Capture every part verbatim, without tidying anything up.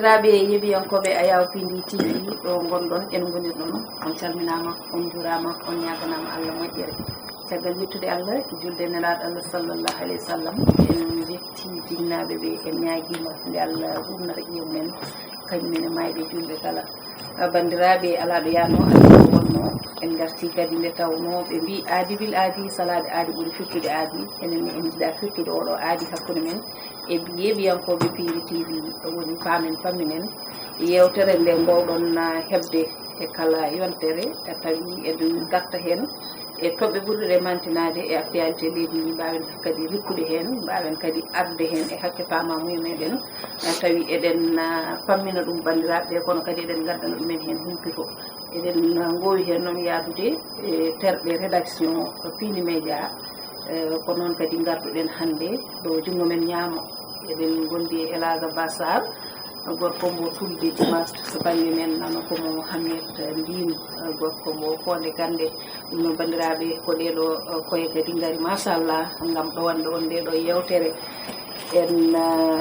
Raaɓe yeeɓiyankooɓe Ayaw Pindi T V, ɗo ngonɗon, en ngonirɗon, on calminaama, on njuuraama, on ñaaganaama Allah moƴƴere. Caggal yettude Allah, julde nelaaɗo Allah sallallahu alayhi wa sallam, en njetti jinnaaɓe ɓe, en ñaagiima nde Allah ɓurnata ƴiiƴam men, kañum en e maayɓe juulɓe kala. Ah, banndiraaɓe, alaa ɗo yaanoo, alaa ɗo wonnoo, en ngartii kadi nde tawnoo ɓe mbii aadi bil aadi, salaade aadi ɓuri firtude aadi. Enen ne en njiɗaa firtude oo ɗo aadi hakkunde men e yeeɓiyankooɓe Pindi T V, woni paamen pamminen. Yeewtere nde ngoowɗon, ah, heɓde e kala yontere, eh, tawi eɗen ngarta heen e toɓɓe ɓurɗe ɗe mantinaade e actualité leydi ndi, mbaawen kadi rikkude heen, mbaawen kadi arde heen e hakke faamaamuya meɗen, eh, tawi eɗen, ah, pammina ɗum banndiraaɓe ɓe, kono kadi eɗen ngaddana ɗumen heen humpito. Eɗen, ah, ngoowi heen noon yahdude e terɗe rédaction Pindi Média, eh, ko noon kadi ngarduɗen hannde ɗo junngo men ñaamo. Eɗen ngondi e El Hadj Abbas Sarr, gorko mbo Tulde Dimat, to bannge men nano ko mo Mohamed Ndin, gorko mbo Fonde Gannde. Ɗum noon, banndiraaɓe, ko ɗee ɗo, eh, koye kadi ngari, machallah, ngam ɗowande on ndee ɗo yeewtere. En, eh,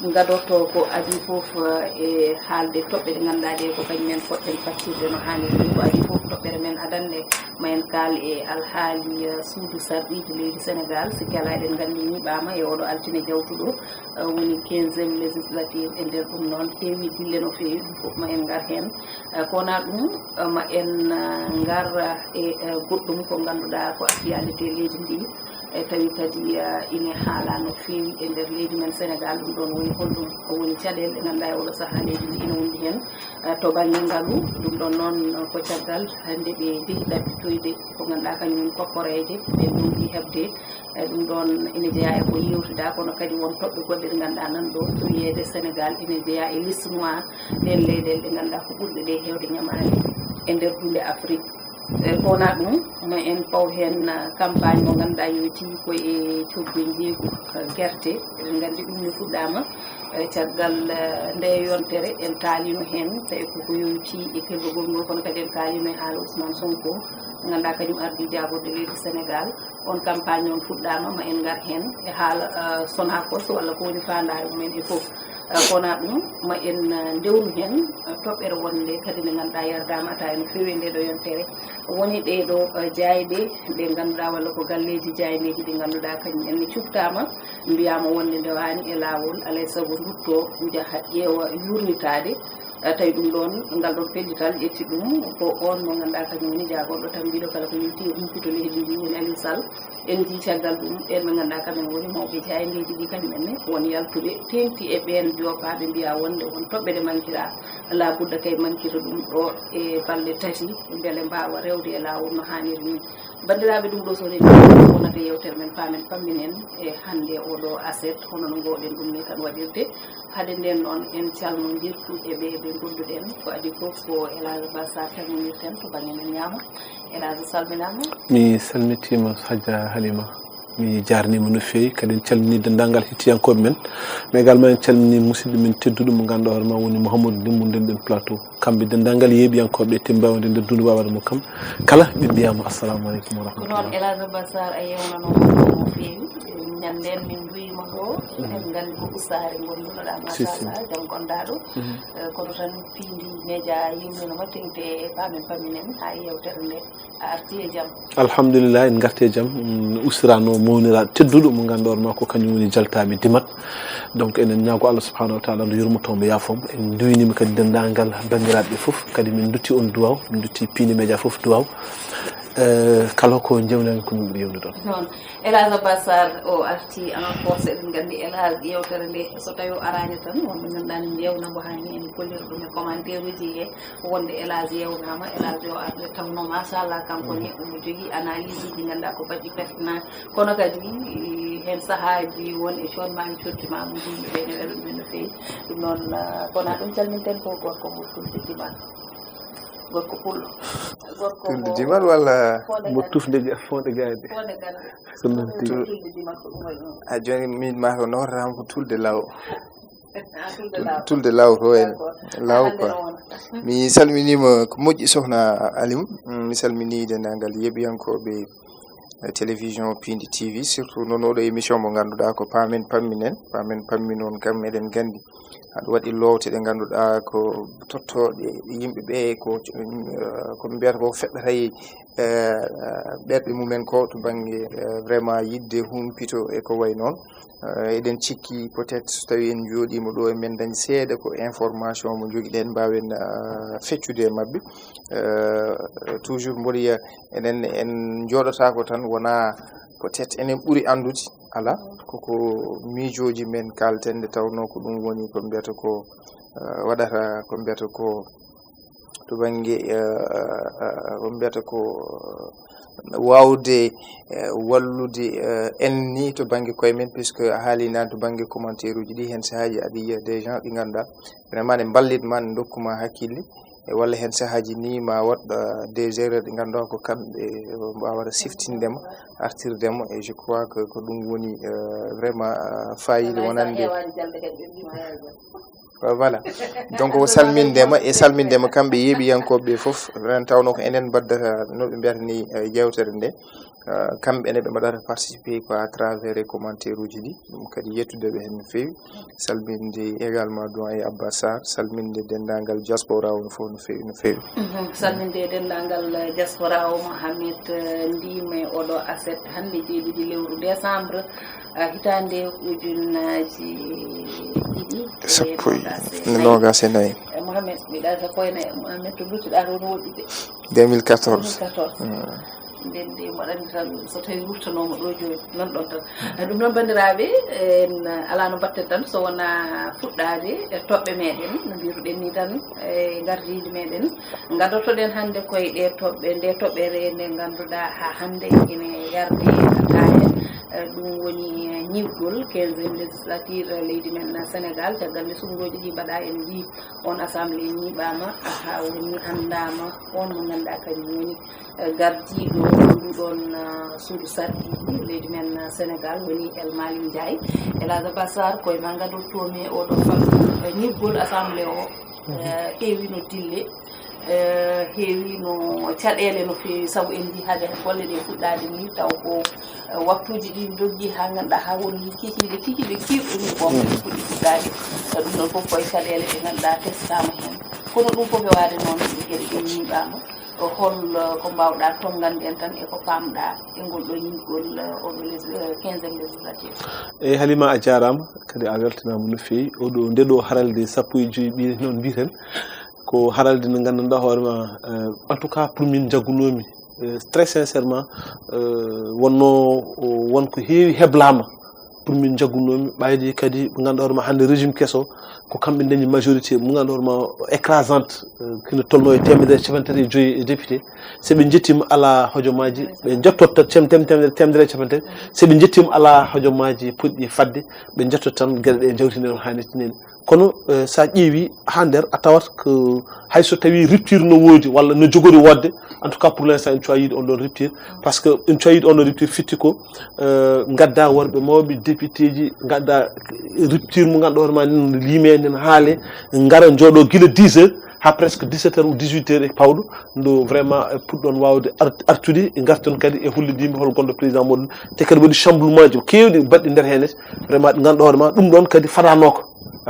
ngadorto ko adii fof, eh, e haalde toɓɓe ɗe ngannduɗaa ɗe ko kañum men poɗɗen faccirde no haaniri ni. Ko adii fof toɓɓere men adanɗe, ma en kaal e alhaali, eh, suudu sarɗiiji leydi Sénégal. Sikki alaa eɗen nganndi ñiiɓaama e oo ɗo altine jawtuɗo, eh, woni quinzième législative. E nder ɗum noon, heewi dille no feewi, ɗum fof ma en ngar heen. Eh, ko wonaa ɗum, eh, ma en, eh, ngar, eh, e, eh, goɗɗum ko ngannduɗaa ko actualité leydi ndi, e tawi kadi, eh, ine haalaa no feewi e nder leydi men Sénégal. Ɗum ɗoon woni holɗum woni caɗeele ɗe ngannduɗaa e oo ɗo sahaa leydi ndi ine wondi heen, eh, to bannge ngalu. Ɗum ɗoon noon ko caggal hannde ɓe njehi ɗaɓɓitoyde ko ngannduɗaa kañum woni kokkoreeje ɗe ndonki heɓde. E ɗum ɗoon ine jeyaa e ko yeewtiɗaa, kono kadi won toɓɓe goɗɗe ɗe ngannduɗaa nan ɗo, to wiyeede Sénégal ine jeyaa e liste noire, ɗeen leyɗeele ɗe ngannduɗaa ko ɓurɗe ɗe heewde ñamaale e nder duunde Afrik. E ko wonaa ɗum, ma en paw heen, ah, campagne mo ngannduɗaa yowitii ko e coggu e njeeygu, ah, gerte. Eɗen nganndi ɗum ne fuɗɗaama, eh, caggal, eh, nde yontere en taaliino heen, tawi ko ko yowitii e kergol ngol, kono kadi en kaaliino e haala Ousmane Sonko, ngannduɗaa kañum ardii jaagorɗe leydi Sénégal. On campagne noon fuɗɗaama, ma en ngar heen e haala, eh, Sonacos walla ko woni faandaare mumen e fof. Eh, ko wonaa ɗum, ma en, eh, ndewnu heen, eh, toɓɓere wonnde kadi nde ngannduɗaa yardaama ata ene feewi e ndee ɗo yontere. Woni ɗee ɗo, eh, jaayɗe ɗe ngannduɗaa walla ko galleeji jaayndeeji ɗi ngannduɗaa kañum en ne cuktaama, mbiyaama wonde ndewaani e laawol, alaa e sago nduttoo, njaha ƴeewa yuurnitaade. Eh, tawi ɗum ɗoon, ngal ɗoon pellital ƴetti ɗum ko oon mo ngannduɗaa kañum woni jaagorɗo tambiiɗo kala ko yowiti e humpito leydi ndi, woni Aliou Sall. En njii caggal ɗum ɓeen ɓe ngannduɗaa kamen ngoni mawɓe jaayndeeji ɗi, kañum en ne won yaltuɓe teeŋti e ɓeen joopaaɓe, mbiyaa wonde won toɓɓe ɗe mankiraa, laa budda kay mankita ɗum ɗo e balɗe tati, mbele mbaawa rewde e laawol no haaniri ni. Banndiraaɓe, ɗum ɗo so rewi wonata yeewtere men, paamen pamminen e hannde oo ɗo aset, hono no ngoowɗen ɗum ni tan waɗirde. Hade ndeen noon, en calmondirtu e ɓe ɓe ngonnduɗen. Ko adii fof ko El Hadj Ba Sarr calmondirten to bannge men ñaamo. El Hadj, salminaama. Mi salmitiima, Hajja Halima. Mi jaarniima no feewi. Kadi en calminii denndaangal hettiyankooɓe men. Mais également en calminii musidɗo men tedduɗo mo ngannduɗaa hoore maa woni Mouhamadou Lim mo ndeenɗen plateau. Kamɓe denndaangal yeeɓiyankooɓe ɓe, te mbaawde nder dundu waawade mo kam kala, ɓe mbiyaama assalamu aleykum wa rahmatullah. Ko noon, El Hadj Ba Sarr, a yeewnanooma no feewi. Ñanden min mbiyiima ɗo, mhm, en nganndi ko ustaare ngondunoɗaa, si, si, machallah, jam gonɗaa ɗo. Mhm. Eh, kono tan Pindi Média yeewnanoma teeŋti e paamen pamminen haa yeewtere nde. A arti e jam. Alhamdulillah, en ngarti e jam. Mm, ustirano mawniraaɗo tedduɗo mo ngannduɗaa hoore maa ko kañum woni jaltaaɓe Dimat. Donc, enen ñaago Allah subhanahu wa taala nde yurmoto mo, yaafo mo. En duwiniima kadi denndaangal banndiraaɓe ɓe fof. Kadi min ndutti on duwaaw, min ndutti Pindi Média fof duwaaw. Eh, kala ko njewnami ko min ɓuri yewnude on. Noon. El Hadj Abbas Sarr o arti en force, eɗen nganndi El Hadj yeewtere nde so tawi o araani tan, wonɓe ngannduɗaa ne njeewna mbo haa ni en kollira ɗum e commentaire uji he, wonde El Hadj yeewnaama, El Hadj o arde tawno machallah kanko ne omo jogii analyse uji ngannduɗaa ko baɗɗi pertinent, kono kadi heen sahaaji won e coodmaaji cotti ma mo yimɓe ɓe ne welo ɗumen no feewi. Ɗum noon, ah, kono ɗum calminten ko gorko mo Tulde Dimat. Gorko pullo. Gorko Tulde Dimat walla Fonde mo Gana. Tufde ga-, Fonde Gana. Fonde Gana. Ko noon tigi. Tul-, Tulde Dimat ko ɗum waɗi noon. A jooni min ma ko nawrata ko Tulde Law. Ah, Tulde Tul-, Law. Tulde Law to en. D'accord. Law. Hannde quoi. Noon. Mi salminiima ko moƴƴi sohna Alim. Mm, mi salminii denndaangal yeeɓiyankooɓe, eh, télévision Pindi T V, surtout noon oɗo émission mo ngannduɗaa ko Paamen Pamminen. Paamen Pamminon kam eɗen nganndi Aɗa waɗi loowte ɗe ngannduɗaa ko tottooɗe yimɓe ɓe, ko, eh, ko ɓe mbiyata ko feɗɗata e, eh, ɓerɗe mumen ko to bannge, eh, vraiment yiɗde humpito e ko wayi noon. Eh, eɗen cikki peut-être so tawii en njooɗiima ɗo, emen ndañi seeɗa ko information mo njogiɗen, mbaawen, eh, feccude e maɓɓe. Eh, toujours mboɗo yiya enen en njooɗotaako tan wonaa peut-être enen ɓuri anndude, alaa, koko miijooji men kaalten nde tawnoo ko ɗum woni ko mbiyata ko, eh, waɗata ko mbiyata ko to bannge, eh, eh, ko mbiyata ko, eh, waawde, eh, wallude, eh, en ni to bannge koye men, puisque a haali naan to bannge commentaire uji ɗi, heen sahaaji aɗa yiya des gens ɗi ngannduɗaa vraiment ne mballit ma, ne ndokku ma hakkille, e walla heen sahaaji ni ma waɗ, eh, des erreurs ɗi ngannduɗaa ko kamɓe, eh, mbaawata siftinde ma, artirde ma, et je crois que ko ɗum woni, eh, vraiment, eh, fayida wonande. Voilà. Donc, o salmindema e salmindema kamɓe yeeɓiyankooɓe ɓe fof, ren tawno ko enen mbaddata, no ɓe mbiyata ni, eh, yewtere nde. Eh, kamɓe ne ɓe mbaɗata participer ko à travers e commentaire uji ɗi. Ɗum kadi yettude ɓe heen no feewi. Salminde également doyen Abbas Sarr, salminde denndaangal diaspora o no fof no feewi, no feewi. Mhm. Salminde denndaangal, eh, diaspora o, Mohamed, eh, Ndima e oɗo aset hannde jeeɗiɗi lewru décembre. Ah, hitaande ujunnaji ɗiɗi e sappo e nogas e nayi. Nogas e nayi. Eh, Mohamed, mbiɗa sappo e nayi, Mohamed, to nduttuɗa toon woɗɗude. Deux mille quatorze. Deux mille quatorze. Mm. Nden de mboɗo anndi tan so tawi ruttanooma ɗo jooni, nan ɗon tan. Mm. Eh, ɗum noon, banndiraaɓe, en alaa no mbaɗten tan so wonaa fuɗɗaade e toɓɓe meɗen, no mbiruɗen ni tan, e ngardiiji meɗen. Ngaddotoɗen hannde koye ɗe toɓɓe, nde toɓɓere nde ngannduɗaa haa hannde ene yardi e ataaya. Eh, ɗum woni, eh, ñiiɓgol quinzième législature leydi men Sénégal, caggal nde suɓngooji ɗi mbaɗaa, en mbii on assemblée ñiiɓaama, haa woni anndaama on mo ngannduɗaa kañum woni, eh, gardiiɗo nduɗon, eh, suudu sarɗiiji leydi men Sénégal, woni El Malick Ndiaye. El Hadj Abbas Sarr, koye ma ngaddotomi e oɗo fannu, eh, ñiiɓgol assemblée o, eh, heewino dille, eh, heewino caɗeele no feewi, sabu en njii hade golle ɗe fuɗɗaade ni, taw ko, eh, waktuuji ɗi doggi haa ngannduɗaa haa woni kikiiɗe, kikiiɗe kiiɗɗo ni, bon, fuɗɗi fuɗɗaade. Eh, ɗum ɗon fof koye caɗeele ɗe ngannduɗaa teskaama heen. Kono ɗum fof heewaade noon, ɗe geɗe ɗe ñiiɓaama. Ko hol, eh, ko mbaawɗaa tonngande en tan e ko paamɗaa e ngol ɗo ñiiɓgol, eh, oɗo légis-, eh, quinzième législature? Eyi, Halima, a jaaraama, kadi a weltanaama no feewi. Oɗo, nde ɗo haralde sappo e joy ɓiire noon mbiyeten, ko haralde nde nganndanɗaa hoore ma, eh, en tout cas, pour min njaggunoomi, eh, très sincèrement, eh, wonno, o, won ko heewi heblaama pour min njaggunoomi, ɓayde kadi ɓe ngannduɗaa hoore ma hannde régime keso, ko kamɓe dañi majorité mo ngannduɗaa hoore ma écrasante, eh, kino tolno e teemedere e capanɗe tati e joyi e député. So ɓe njettiima alaa hojomaaji, ɓe njottotta tem-, tem-, temedere, teemedere e capanɗe tati. So ɓe njettiima alaa hojomaaji potɗi e fadde, ɓe njottotta tan geɗe ɗe njawtine no haanirta ni. Kono, eh, so a ƴeewi haa nder, a tawat ko hay so tawi rupture no woodi walla no jogori woodde, en tout cas pour l'instant en cuwa yiide on ɗon rupture, parce que en cuwa yiide on ɗon rupture fitti ko, eh, ngadda worɓe mawɓe député ji, ngadda rupture mo ngannduɗaa hoore ma nen liime nen haale, ngara njooɗo gila dix heures haa presque dix-sept heures ou dix-huit heures e pawɗo, ndo vraiment, eh, puɗɗon waawde art-, artude, ngarton kadi e hollidimɓe hol gonɗo président moɗon, te kadi waɗi chamboulement ji keewɗi mbaɗɗi nder heen, vraiment ɗi ngannduɗaa hoore ma ɗum ɗon kadi fadanooka,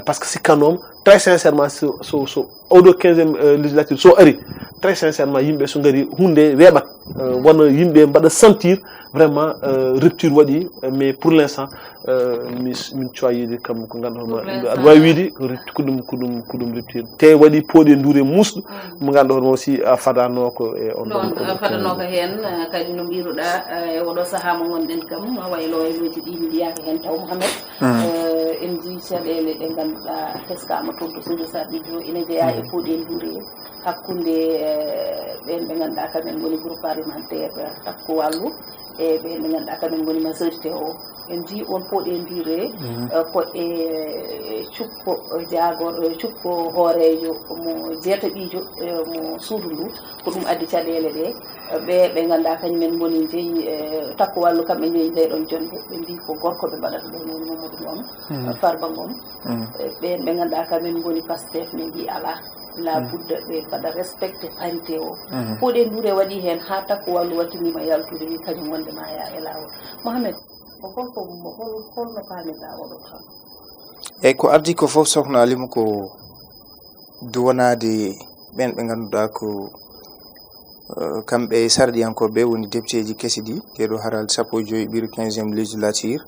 parce que sikkanooma très sincèrement so, so, so oɗo quinzième, euh, législature so ari, très sincèrement yimɓe so ngari huunde weeɓat, euh, wona yimɓe mbaɗa sentir vraiment, euh, rupture waɗi, euh, mais pour l'instant, euh, mi, min cuwa yiide kam ko ngannduɗaa hoore ma, aɗa waawi wiide ko rupt-, ko ɗum, ko ɗum, ko ɗum rupture. Te waɗi pooɗe nduure muusɗo, mo ngannduɗaa hoore ma aussi a fadanooka e on ɗon, ɗon, on a fadanooka heen, eh, kadi no mbiruɗaa, eh, e oɗo sahaa mo ngonɗen kam, waylo waylooji ɗi mbiyaaka heen taw, Mohamed. Eh, en njii caɗeele ɗe ngannduɗaa teskaama toon to Sinthiou Sarr ɗi jo ina jeyaa e pooɗe nduure hakkunde, eh, ɓeen ɓe ngannduɗaa kamen ngoni groupe parlementaire, eh, Takku Wallu, e ɓeen ɓe ngannduɗaa kamen ngoni majorité o. En njii on pooɗe nduure, eh, ko e cukko, eh, jaagor-, eh, cukko hooreejo mo jeetaɓiijo, eh, mo suudu ndu. Ko ɗum addi caɗeele ɗe. Ɓe, ɓe ngannduɗaa kañum en ngoni jeyi, eh, Takku Wallu, kamɓe njeyi jeyɗon jonnde, ɓe mbii ko gorko ɓe mbaɗata ɗo, noni Mamadou Ngom, Farba Ngom. Eh, ɓeen ɓe ngannduɗaa kamen ngoni Pastef, ɓe mbii alaa, la budda ɓe mbaɗa respecté parité o. Pooɗe nduure waɗi heen haa Takku Wallu wattiniima yaltude, wi kañum wonde ma yaa e laawol. Mohamed, ko holko, hol-, holno paamirɗaa oɗo kam? Eyi, ko ardii ko fof, Sokhna Alima, ko duwanaade ɓeen ɓe ngannduɗaa ko, eh, kamɓe sarɗiyankooɓe woni députéji kesi ɗi, ɗee ɗoo haralde sappo e joy ɓiire quinzième législature,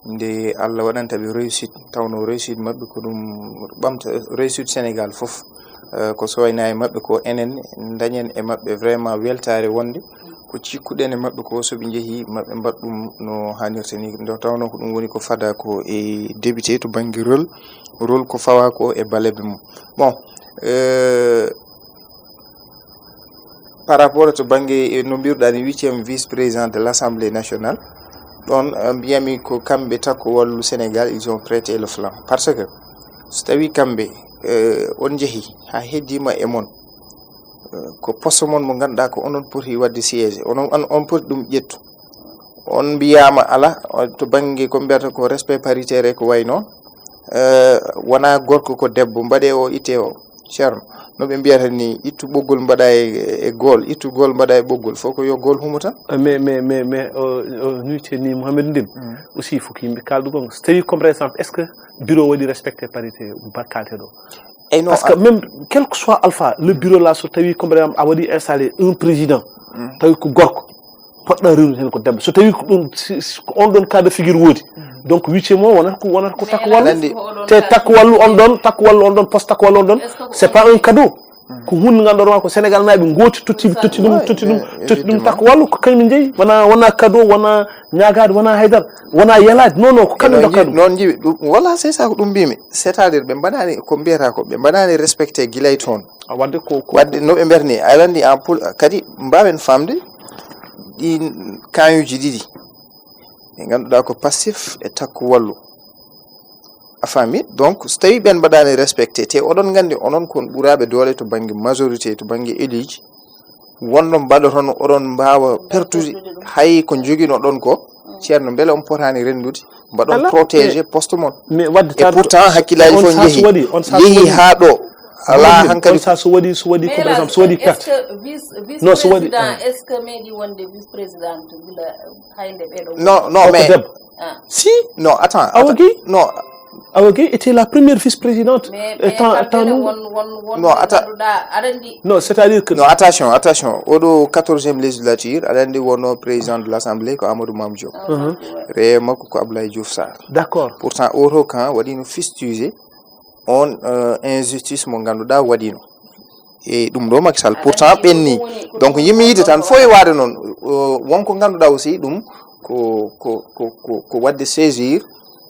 nde Allah waɗanta ɓe réussite, tawnoo réussite maɓɓe ko ɗum ɓamta réussite Sénégal fof. Eh, ko so waynaa e maɓɓe ko enen dañen e maɓɓe vraiment weltaare wonde ko cikkuɗen e maɓɓe ko, so ɓe njehii, maɓe mbaɗ ɗum no haanirta ni. Nde tawnoo ko ɗum woni ko fada ko e député to bannge rôle, rôle ko fawa ko e baleɓe mum. Bon, euh, par rapport to bannge, eh, no mbiruɗaa ni, huitième vice-président de l'Assemblée nationale, ɗoon, eh, mbiyami ko kamɓe takko wallu Sénégal, ils ont prêté le flanc. Parce que so tawii kamɓe, eh, on njehii haa heddiima e mon, eh, ko poste mon mo ngannduɗaa ko onon poti waɗde siège, onon, on, on poti ɗum ƴettu. On mbiyaama alaa, on, to bannge ko mbiyata ko respect paritaire e ko wayi noon, eh, wonaa gorko ko debbo, mbaɗee o ittee o. Ceerno, no ɓe mbiyata ni, ittu ɓoggol mbaɗa e, e gool, ittu gool mbaɗa e ɓoggol, fof ko yo gool humo tan. Eh, mais, mais, mais, mais, euh, euh, nuite ni Mohamed Ndim, aussi, il faut que yimɓe kaaldu gonga. So tawi, comme par exemple, est-ce que bureau waɗi respecté parité mba-, kalten ɗo? Eyyi, non, parce que a- même, quel que soit alpha, le bureau là, so tawi, comme par exemple, a waɗi installé un président, tawi ko gorko, poɗɗa rewnude heen ko debbo. So tawi ko ɗum, si, si ko on ɗon cas de figure woodi, donc huitième o wonata ko, wonata ko takko wallu. Aɗa anndi? Te takko wallu on ɗon, takko wallu on ɗon, poste takko wallu on ɗon, c'est pas un cadeau. Ko hunde ngannduɗaa ko Sénégal naaɓe ngooti totti, totti ɗum, totti ɗum, totti ɗum takko wallu, ko kañum njeyi. Wona, wona cadeau, wona ñaagaade, wona haydara, wona yelaade. Non, non, ko kamɓe ndokka ɗum. Noon njiwi ɗum. Voilà, c'est ça, ko ɗum mbimi. C'est-à-dire, ɓe mbaɗani ko mbiyata ko, ɓe mbaɗani respecté gila e toon. A wadde ko, ko wadde no ɓe mbiyata ni, aɗa anndi en pol-, kadi mbaawen faamde ɗin kañuuji ɗiɗi. Ɓe ngannduɗaa ko Pastef e takko wallu. A faami? Donc, so tawii ɓeen mbaɗaani respecté, te oɗon nganndi onon kon ɓuraaɓe doole to bannge majorité, to bannge éluji, wonno mbaɗoton oɗon mbaawa pertude hay ko njoginoɗon ko, ceerno, mbele on potaani renndude, mbaɗon protégé poste mon. Mais wadde et pourtant, hakkillaaji fof njehi, yehi haa ɗo. Alaa hankadi. On saa so waɗi, so waɗi ko, par exemple, so waɗi perte. Non, so waɗi, est-ce que meeɗi wonde vice-présidente gila hay nde ɓeɗo? Non, non, mais debbo. Si, non, attends. Awa Gueye? Non. Awa Gueye était la première vice-présidente. Mais, euh, mais tant, tant nous. Non, attends. Non, c'est-à-dire que non, attention, attention. Oɗo quatorzième législature, aɗa anndi wonno président de l'Assemblée ko Amadou Mame Diop. Rewo makko ko Abdoulaye Diouf Sarr. D'accord. Pourtant, oto kan waɗino fustigé on, euh, injustice mo ngannduɗaa waɗino. E ɗum ɗo Macky Sall, pourtant ɓenni. Donc, yimmi yiide tan, fof e waade noon. Euh, won ko ngannduɗaa aussi, ɗum ko, ko, ko, ko, ko waɗde saisir,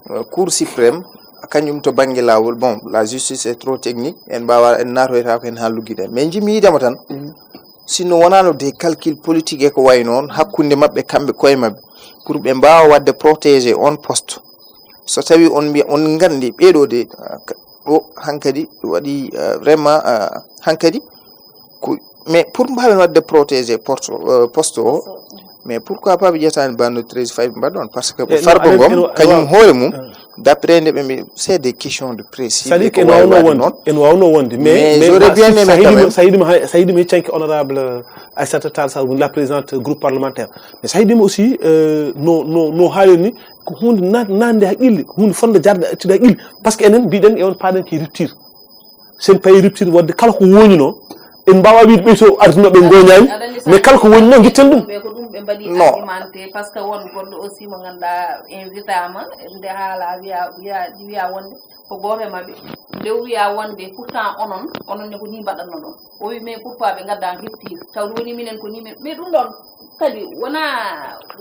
euh, Cour suprême, kañum to bannge laawol. Bon, la justice est trop technique, en mbaawa, en naatoyta ko heen haa luggiɗen. Mais njimmi yiidema tan, sinno wonaano des calculs politiques e ko wayi noon, hakkunde maɓɓe kamɓe koye maɓɓe, pour ɓe mbaawa waɗde protégé on poste. So tawi on mbiya, on nganndi ɓeeɗo de, ah, ka-, ɗo hankadi waɗi, ah, vraiment, ah, hankadi ko, mais pour mbaawen waɗde protégé porte, euh, poste o, mais pourquoi pas ɓe ƴettaani bande treize fayi ɓe mbaɗa ɗon? Parce que ɓe Farba Ngom, kañum hoore mum, d'après nde ɓe mbi-, c'est des questions de principe. C'est-à-dire que ene waawno wonde, ene waawno wonde, mais, mais j'aurais bien aimé quand même. Sa yiɗima, sa yiɗima hay, sa yiɗima heccanke honorable Aïssata Tall Sall, woni la présidente groupe parlementaire. Mais sa yiɗima aussi, euh, no, no, no haalirni, ko huunde na-, naatnde haqqille, huunde fotnde jarde accude haqqille. Parce que enen mbiɗen e on paaɗen ki rupture. Sen payi rupture waɗde kala ko wonino, en mbaawa wiide ɓe to ardino ɓe ngoñaani, mais kala ko wonino, gitten ɗum. Ɓe ko ɗum ɓe mbaɗi argumenté, parce que won goɗɗo aussi mo ngannduɗaa invitaama, nde haala wiya, wiya, wiya wonde ko gooto e maɓɓe. Nde o wiya wonde pourtant onon, onon ne ko ni mbaɗatno ɗon. O wi, mais pourquoi ɓe ngaddaani rupture? Tawde woni minen ko ni men, mais ɗum ɗon kadi wona,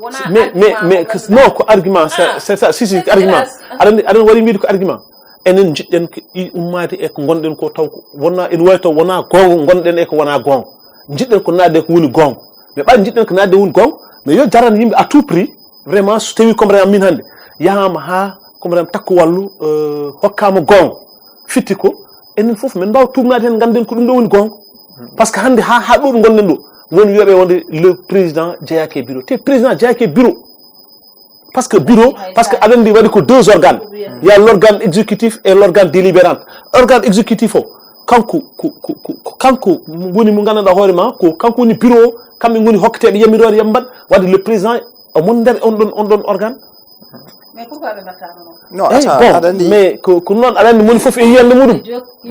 wona argument. Mais, mais, mais, non, ko argument, c'est, c'est ça, si, si, argument. Aɗa anndi, aɗa waɗi mbiɗo ko argument. Enen njiɗɗen ko i ummaade e ko ngonɗen ko, taw ko wona, ene wawi taw wona goonga ngonɗen e ko wona goonga. Njiɗɗen ko naatde e ko woni goonga. Mais ɓay njiɗɗen ko naatde woni goonga, mais yo jaran yimɓe à tout prix, vraiment, so tawi comme min hannde, yahaama haa comme takko wallu, euh, hokkaama goonga. Fitti ko, enen fof men mbaawa tuugnaade heen, ngannden ko ɗum ɗo woni goonga. Parce que hannde haa, haa ɗo ɗo ngonɗen ɗo, woni wiyaɓe wonde le président jeyaaki e bureau. Te président jeyaaki e bureau. Parce que bureau, parce que aɗa anndi waɗi ko deux organes. Il y a l'organe exécutif et l'organe délibérant. Organe exécutif o, kanko, ko, ko, ko, ko kanko woni mo nganndanɗaa hoore ma, ko kanko woni bureau o, kamɓe ngoni hokketeeɓe yamiroore, yambat, wadde le président omo nder on ɗon, on ɗon organe. Mais pourquoi ɓe mbaɗtaano noon? Non, attends, aɗa anndi, mais ko ko noon, aɗa anndi moni fof e yiyannde muɗum.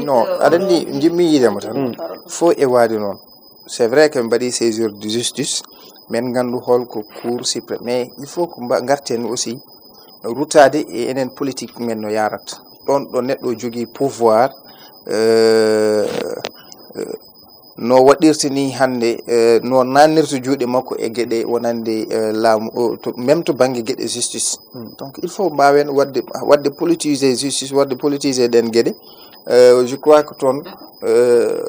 Non, aɗa anndi, njiɗmi yiide mo tan. Fof e waade noon. C'est vrai que mbaɗi séjour de justice, men nganndu hol ko Cour suprême, mais il faut ko mba- ngarten aussi rutaade e enen politique men no yarat. Ɗon ɗo neɗɗo jogii pouvoir, euh, euh, no waɗirta ni hannde, euh, no nannirta juuɗe makko e geɗe wonande, euh, laamu o, to, même to bannge geɗe justice. Donc il faut mbaawen waɗde waɗde politiser justice, waɗde politiser ɗen geɗe. Euh, je crois que toon, euh,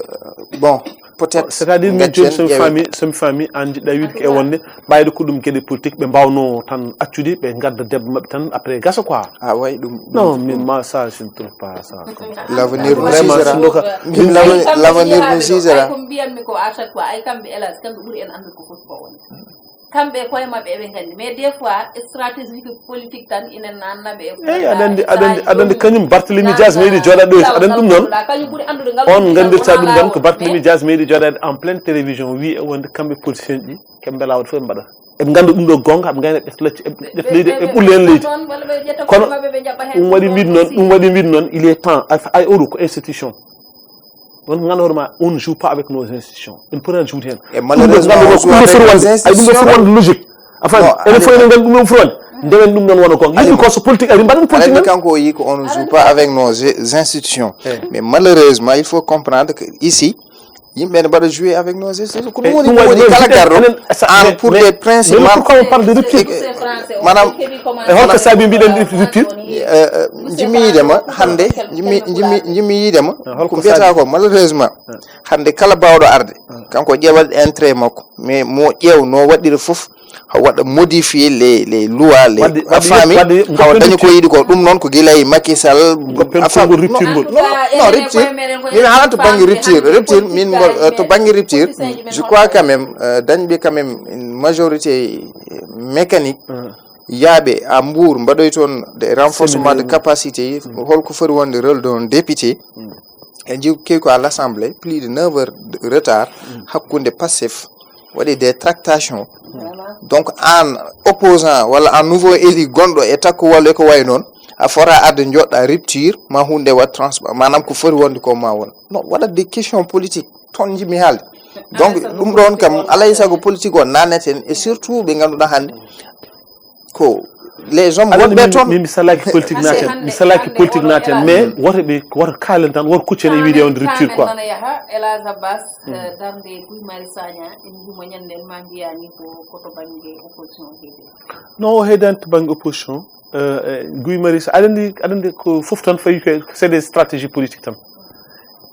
bon, peut-être C'est-à-dire min gaccen jooni somi ƴeewen. Faami, somi faami, an jiɗɗa wiide ko e wonde mbayde ko ɗum geɗe politique ɓe mbawno tan accude, ɓe ngadda debbo maɓɓe tan après gasa quoi. Ah, way ɗum. Non, mais moi ça je ne trouve pas ça comme ça. L'avenir nous Vraiment, jugera. sindoka. Min l'avenir nous jugera. Ko mbiyatmi ko à chaque fois, ay kamɓe, hélas, kamɓe ɓuri en anndude ko foti ko wonde. Kamɓe e koye maɓɓe eɓe nganndi, mais des fois stratégie politique tan ina nanna ɓe. Eyi, aɗa anndi, aɗa anndi, aɗa anndi kañum Barthélemy Diaz meeɗi jooɗaade ɗo, aɗa anndi ɗum noon. On nganndirta ɗum tan ko Barthélemy Diaz meeɗi jooɗaade en pleine télévision, wi e wonde kamɓe politicien ji, kamɓe mbela waɗa fof ɓe mbaɗa. Eɓe ngannda ɗum ɗo goonga, ɓe ngayna ɓe lacci, ɓe leydi, ɓe ɓulla heen leydi. Kono ɗum waɗi mbiɗ noon, ɗum waɗi mbiɗ noon, il est temps, ay, ay oɗo ko institution. Won ko nganndu hoore ma, on ne joue pas avec nos institutions. On peut en jouer heen. Et malheureusement, on joue avec nos Ay ɗum ɗo institutions. Foti wonde logique. Enfin, Non, enen fof enen nganndi ɗum ɗo foti wonde. Ndewen ɗum noon wona goonga. Yimɓe ko so politique ari mbaɗen Aɗa politique anndi men. Kanko o yii ko on ne joue pas avec nos i- institutions. Eh. Mais malheureusement, il faut comprendre que ici, yimɓe ne mbaɗa jouer avec nos institutions. Ko Eh, ɗum woni ɗum ko waɗi woni noon kala jiɗɗen garɗo enen, esa- an mais- pour mais- des principes mais man. pourquoi on parle de rupture? Maanaam E holko saabi mbiɗen rupture? Eh, eh, jimmi yiide ma hannde, jimmi jimmi jimmi yiide ma. Ah, holko Ko mbiyata saabi? Ko malheureusement, hannde kala baawɗo arde, kanko o ƴeewat intérêt makko, mais mo ƴeew no waɗɗira fof, o waɗa modifier les les lois, les Waɗde- a waɗde- faami, waɗde- hawa waɗde- dañi ko yiɗi ko. Ɗum noon ko gila e Macky Sall. Goppen A faam- Congo rupture ngol. Non, non, rupture. Min haala to bannge rupture, rupture min ngol, eh, to bannge rupture, je crois quand même, eh, dañɓe quand même une majorité, eh, mécanique. Yaaɓe à Mbour, mbaɗoy toon des renforcements de capacité, holko foti wonde rôle de député. En njiw kewi ko à l'Assemblée, plus de neuf heures de retard hakkunde Pastef, waɗi des tractations. Donc an opposant walla an nouveau élu gonɗo e takko walla e ko wayi noon, a fota arde joɗɗa rupture ma hunde wat transparent, maanaam ko foti wonde ko ma won. Non, waɗat des questions politiques, toon jimmi haalde. Donc ɗum ɗon kam alay sago politique o naneten, et surtout ɓe ngannduɗaa hannde ko les hommes Aɗa wonɓe anndi toon. Min mi salaki politique Hannde- naten, hannde- mi salaki hannde politique oɗo naten, hélas. Mais woto ɓe, woto kaalen tan, woto kuccen e wiide wonde rupture quoi. Nana yaha, Elage Abbas, eh, darnde Guy Marius Sagna, en njimo ñande en ma mbiya ni ko ko to bannge opposition heedi. Non, o heedani to bannge opposition. Eh, eh, Guy Marius, aɗa anndi, aɗa anndi ko fof tan fayi ko c'est des stratégies politiques tan.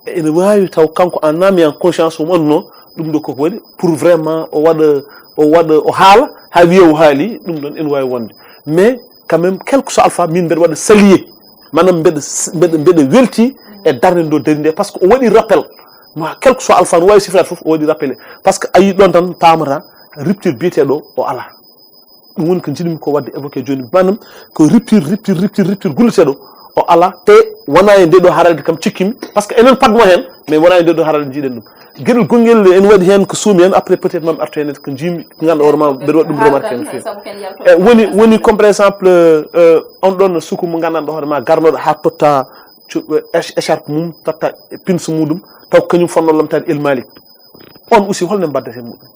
Ene waawi taw kanko en âme et en conscience omo annduno ɗum ɗo koko waɗi pour vraiment o waɗa, o waɗa, o haala, haa wiya o haali, ɗum ɗon ene waawi wonde. Mais quand même, quel que soit alpha, min mbeɗa waɗa saluer, maanaam mbeɗa s- mbeɗa mbeɗa welti e darnde nde o dari nde, parce que o waɗi rappel. Ma quel que soit alpha no waawi sifiraade fof, o waɗi rappelé. Parce que a yii ɗon tan paamata rupture biyeteeɗo o alaa. Ɗum woni ko njiɗmi ko waɗde évoqué jooni, maanaam ko rupture, rupture, rupture, rupture gulleteeɗo o alaa. Te wonaa e nde ɗo haralde kam cikkimi, parce que enen padmo heen, mais wonaa e nde ɗo haralde njiɗen ɗum. Geɗel gonngel ene waɗi heen ko suumi heen, après peut-être maam artu heen ko njiimi, ko ngannduɗaa hoore ma mbeɗa waɗa ɗum remarqué no feewi. E woni woni comme par exemple, euh, on ɗon suku mo ngannduɗaa hoore ma garnoɗo haa totta cu- éch- écharpe mum, totta pince muɗum, taw kañum fonno lomtaade El Malik. On aussi holno mbaddata e muɗum?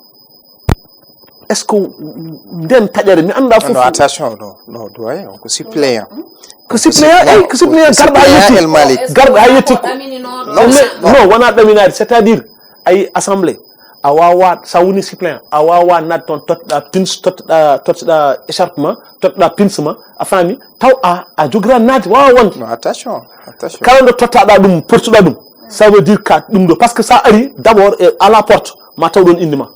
Est-ce que nden taƴere mi annda fof? Non, attention, non, non, doyen, on ko suppléant. Ko suppléant, eyi, ko suppléant, garɗo ha Suppléant yetti. El Malik. Garɗo ha yetti. Ɗamininoɗo. Non, Mais non. Non, wona ɗaminaade, c'est-à-dire, ayi assemblée, a wawa, sa woni suppléant, a wawa naat toon, totteɗa pins, totteɗa, totteɗa écharpe ma, totteɗa pins ma, a faami, taw a, a jogira naat, wawa wonde. Non, attention, attention. Kala ɗo tottaɗa ɗum, portuɗa ɗum, ça veut dire que ɗum ɗo, parce que sa ari d'abord e à la porte, ma taw ɗon inde ma.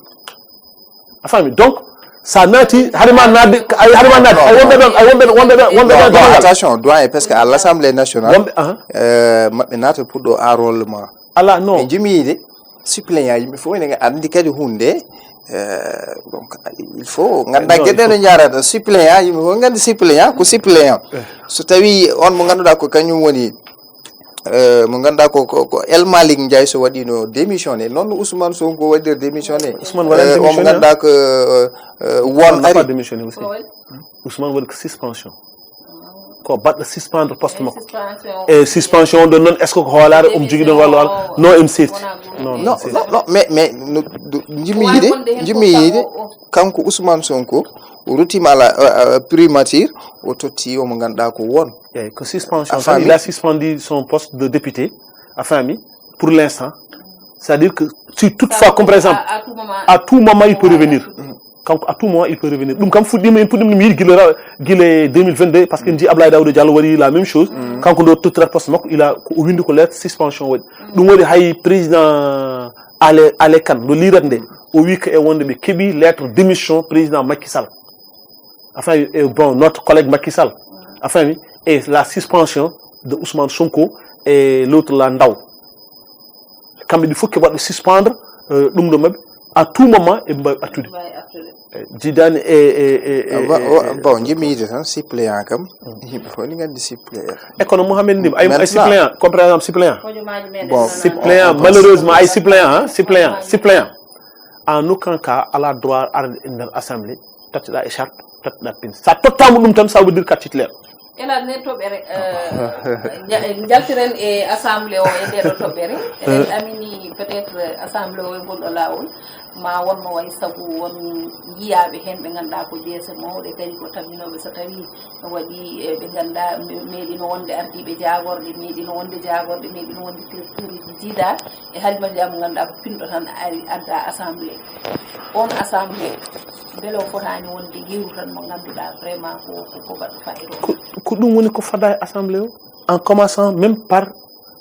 A faami? Donc, sa naati, haɗa ma naatde, ay, haɗa ma naatde, ay, wonɓe ɗon, ay, wonɓe ɗon, wonɓe ɗon, wonɓe Non, ɗon, non, wonɓe ɗon. Attention, doyen, parce que à l'Assemblée nationale, Wonɓe, aha. euh, maɓɓe naata pour ɗo enrôlement. Ala, non. Ɓe jimi yiide, suppléant, yimɓe fof ene anndi kadi hunde, euh, donc, il faut ngannda Non, geɗe il no jarata. Suppléant, yimɓe fof nganndi suppléant, ko suppléant. So tawi on mo ngannduɗaa ko kañum woni, euh, mo ngannduɗaa ko, ko, ko El Malik Ndiaye so waɗino démissionné, noon no Ousmane Sonko waɗir démissionné. Ousmane waɗani Euh, on mo démissionné, ngannduɗaa ko, euh, euh, won Ousmane n'a pas ari. Démissionné aussi. Ousmane waɗi ko suspension. ko baɗɗo suspendre poste makko. E suspension ɗon noon, est ce que ko hoolaare omo jogii ɗon walla walla? Non, emi seefti. Non, non, mais mais jimmi yiide, jimmi yiide, kanko Ousmane Sonko o ruttiima à la primature, o totti omo ngannduɗaa ko won. Eyyi, ko suspension tan. Il a suspendu son poste de député, a faami, pour l'instant. C'est à dire que si toutefois, comme par exemple, à tout moment il peut revenir. Kanko, à tout moment il peut revenir. Ɗum kam fuɗɗiima, en puɗɗiima ɗum yiide gila gila deux mille vingt-deux, parce que en njii Ablaye Daouda Diallo waɗi la même chose. Kanko nde o tottirata poste makko, il a ko o winndi ko lettre suspension waɗi. Ɗum waɗi hay président Ale Ale Kane nde o liirata nde, o wi ko e wonde ɓe keɓi lettre démission président Macky Sall. A faami? Et bon, notre collègue Macky Sall, a faami? Et la suspension de Ousmane Sonko et l'autre là, Ndaw. Kamɓe ɗi fof ke waɗɓe suspendre ɗum ɗo maɓɓe, à tout moment eɓe mbawi artude. Jiidani e e e e- Bon, jimmi yiide tan suppléant kam, yimɓe fof ni nganndi suppléant. E kono Mohamed Ndim, ay ay suppléant, comme par exemple suppléant. Bon, suppléant, malheureusement, ay suppléant, hein, suppléant, suppléant. En aucun cas, ala droit arde e nder assemblée, totteɗa écharpe, totteɗa pin. Sa tottama ɗum tan, ça veut dire ka titulaire. Ela nder toɓɓere, eh, nja- njaltiren e assemblée o e nder toɓɓere. Eɗen amini peut-être assemblée o e ngol ɗo laawol ma wonno way sabu won yiyaaɓe heen ɓe ngannduɗaa ko jeese mawɗe, kadi ko tabinooɓe, so tawii waɗi, eh, ɓe ngannduɗaa me- meeɗino wonde ardiiɓe jaagorɗe, meeɗino wonde jaagorɗe, meeɗino wonde directeuruuji jiidaa e halimatiyaa mo ngannduɗaa ko pinɗo tan ari adda assemblée. On assemblée, mbele o fotaani wonde yeru tan mo ngannduɗaa vraiment ko ko ko baɗɗo fayda o. Ko ɗum woni ko fada e assemblée o, en commençant même par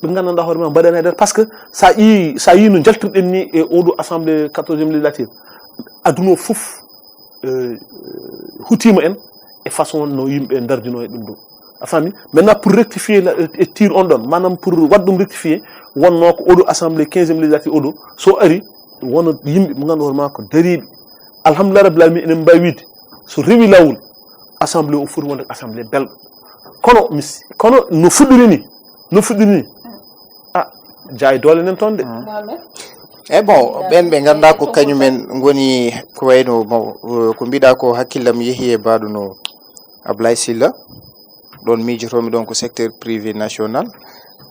ɓe nganndanɗaa hoore ma mbaɗani haydara, parce que sa yi sa yi no njaltirɗen ni e oɗo assemblée quatorzième législature, aduna o fof, euh, hutiima en e façon no yimɓe ndardino e ɗum ɗo. A faami? Maintenant, pour rectifier la- e tir on ɗon, maanaam pour waɗ ɗum rectifier, wonnoo ko oɗo assemblée quinzième législature oɗo, so ari wona yimɓe mo ngannduɗaa hoore ma ko dariiɓe, alhamdulillah rabbil alamin, eɗen mbawi wiide so rewi lawol, assemblée o foti wonde assemblée belɗo. Kono mi s- kono no fuɗɗiri ni, no fuɗɗiri ni, a jaay doole nen toon de. E bon, ɓen ɓe ngannduɗaa ko kañumen ngoni ko wayno mo- ko mbiɗa ko, hakkillam yehi e mbaɗuno Ablaye Sylla, ɗon miijotomi ɗon ko secteur privé national.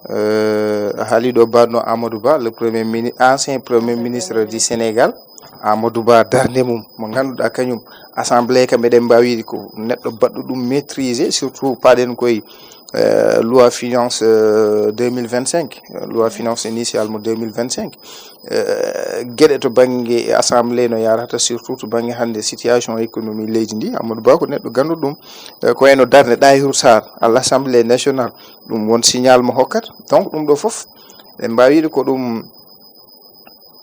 Euh, a haali ɗo mbaɗuno Amadou Ba, le premier mini- ancien premier ministre du Sénégal. Amadou Ba, darnde mum mo ngannduɗaa kañum, assemblée kam eɗen mbawi ko neɗɗo baɗɗo ɗum maîtriser, surtout paɗen koye euh, loi finance, euh, deux mille vingt-cinq, euh, loi finance initiale mo deux mille vingt-cinq. Euh, geɗe to bannge assemblée no yarata, surtout to bannge hannde situation économie leydi ndi, Amadou Ba ko neɗɗo gannduɗo ɗum. Euh, ko wayno darnde Ɗahiru Sarr à l'Assemblée nationale, ɗum won signal mo hokkata. Donc ɗum ɗo fof ɓe mbawi wiide ko ɗum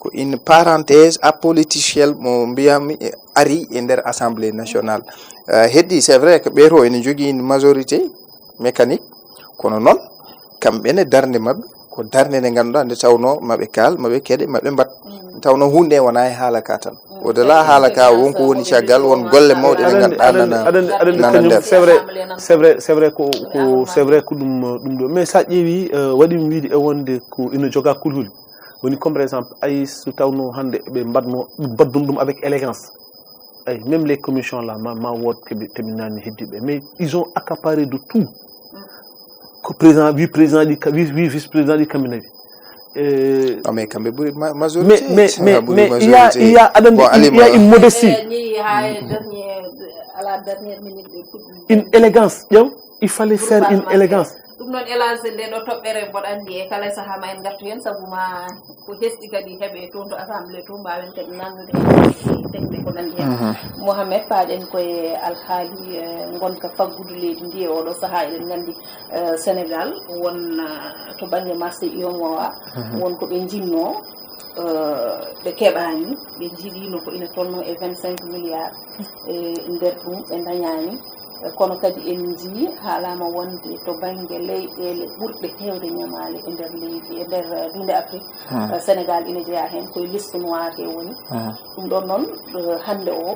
ko une parenthèse apoliticielle mo mbiyami e- ari e nder assemblée nationale. Euh, heddi, c'est vrai que ɓeeto ene jogii une majorité mécanique, kono noon kamɓe ne darnde maɓɓe ko darnde nde ngannduɗaa nde tawnoo maɓe kaal, maɓe keɗe, maɓe mbaɗ. Tawnoo huunde nde wonaa e haala ka tan. Au delà haala ka, won ko woni caggal, won golle mawɗe ɗe ngannduɗaa nana nana nder. C'est vrai, c'est vrai, c'est vrai ko ko c'est vrai ko ɗum ɗum ɗo. Mais sa ƴeewi, euh, waɗi mi wiide e wonde ko ina joga kulhuli. Woni comme par exemple, ay so tawno hannde ɓe mbaɗno baddun ɗum avec élégance. Ay, même les commissions là, ma ma wood keɓe keɓe nani heddiɓe, mais ils ont accaparé de tout. Ko président wi, président ɗi ka- wi wi vice président ɗi kamɓe nawi. Euh, Non, mais kamɓe ɓuri ma- majorité. Mais mais mais mais il y a il y a aɗa andi, il y a une modestie, Ni ha e dernier à la dernière minute ɓe puɗɗi. Une élégance, ƴeew, il fallait faire une élégance. Ɗum noon, elage nde ɗo toɓɓere mboɗo anndi e kala saha ma en ngartu heen, sabu ma ko hesɗi kadi heɓe toon to assemblée to, mbawen kadi nannude tekde ko nanndi heen. Mohamed, paaɗen koye alhaali, eh, ngonka faggudu leydi ndi e oɗo saha. Eɗen nganndi, eh, Sénégal won, eh, to bannge marché Iomoa, won ko ɓe njinnoo, eh, ɓe keɓaani, ɓe njiɗiino ko ina tolnoo e vingt-cinq milliards. E nder ɗum ɓe ndañaani. Eh, kono kadi en njii haalaama wonde to bannge leyɗeele ɓurɗe heewde ñamaale e nder leydi, e nder, eh, duunde Afrik, eh, Sénégal ina jeyaa heen, koye liste noire he woni. Ɗum ɗoon noon, eh, hannde o,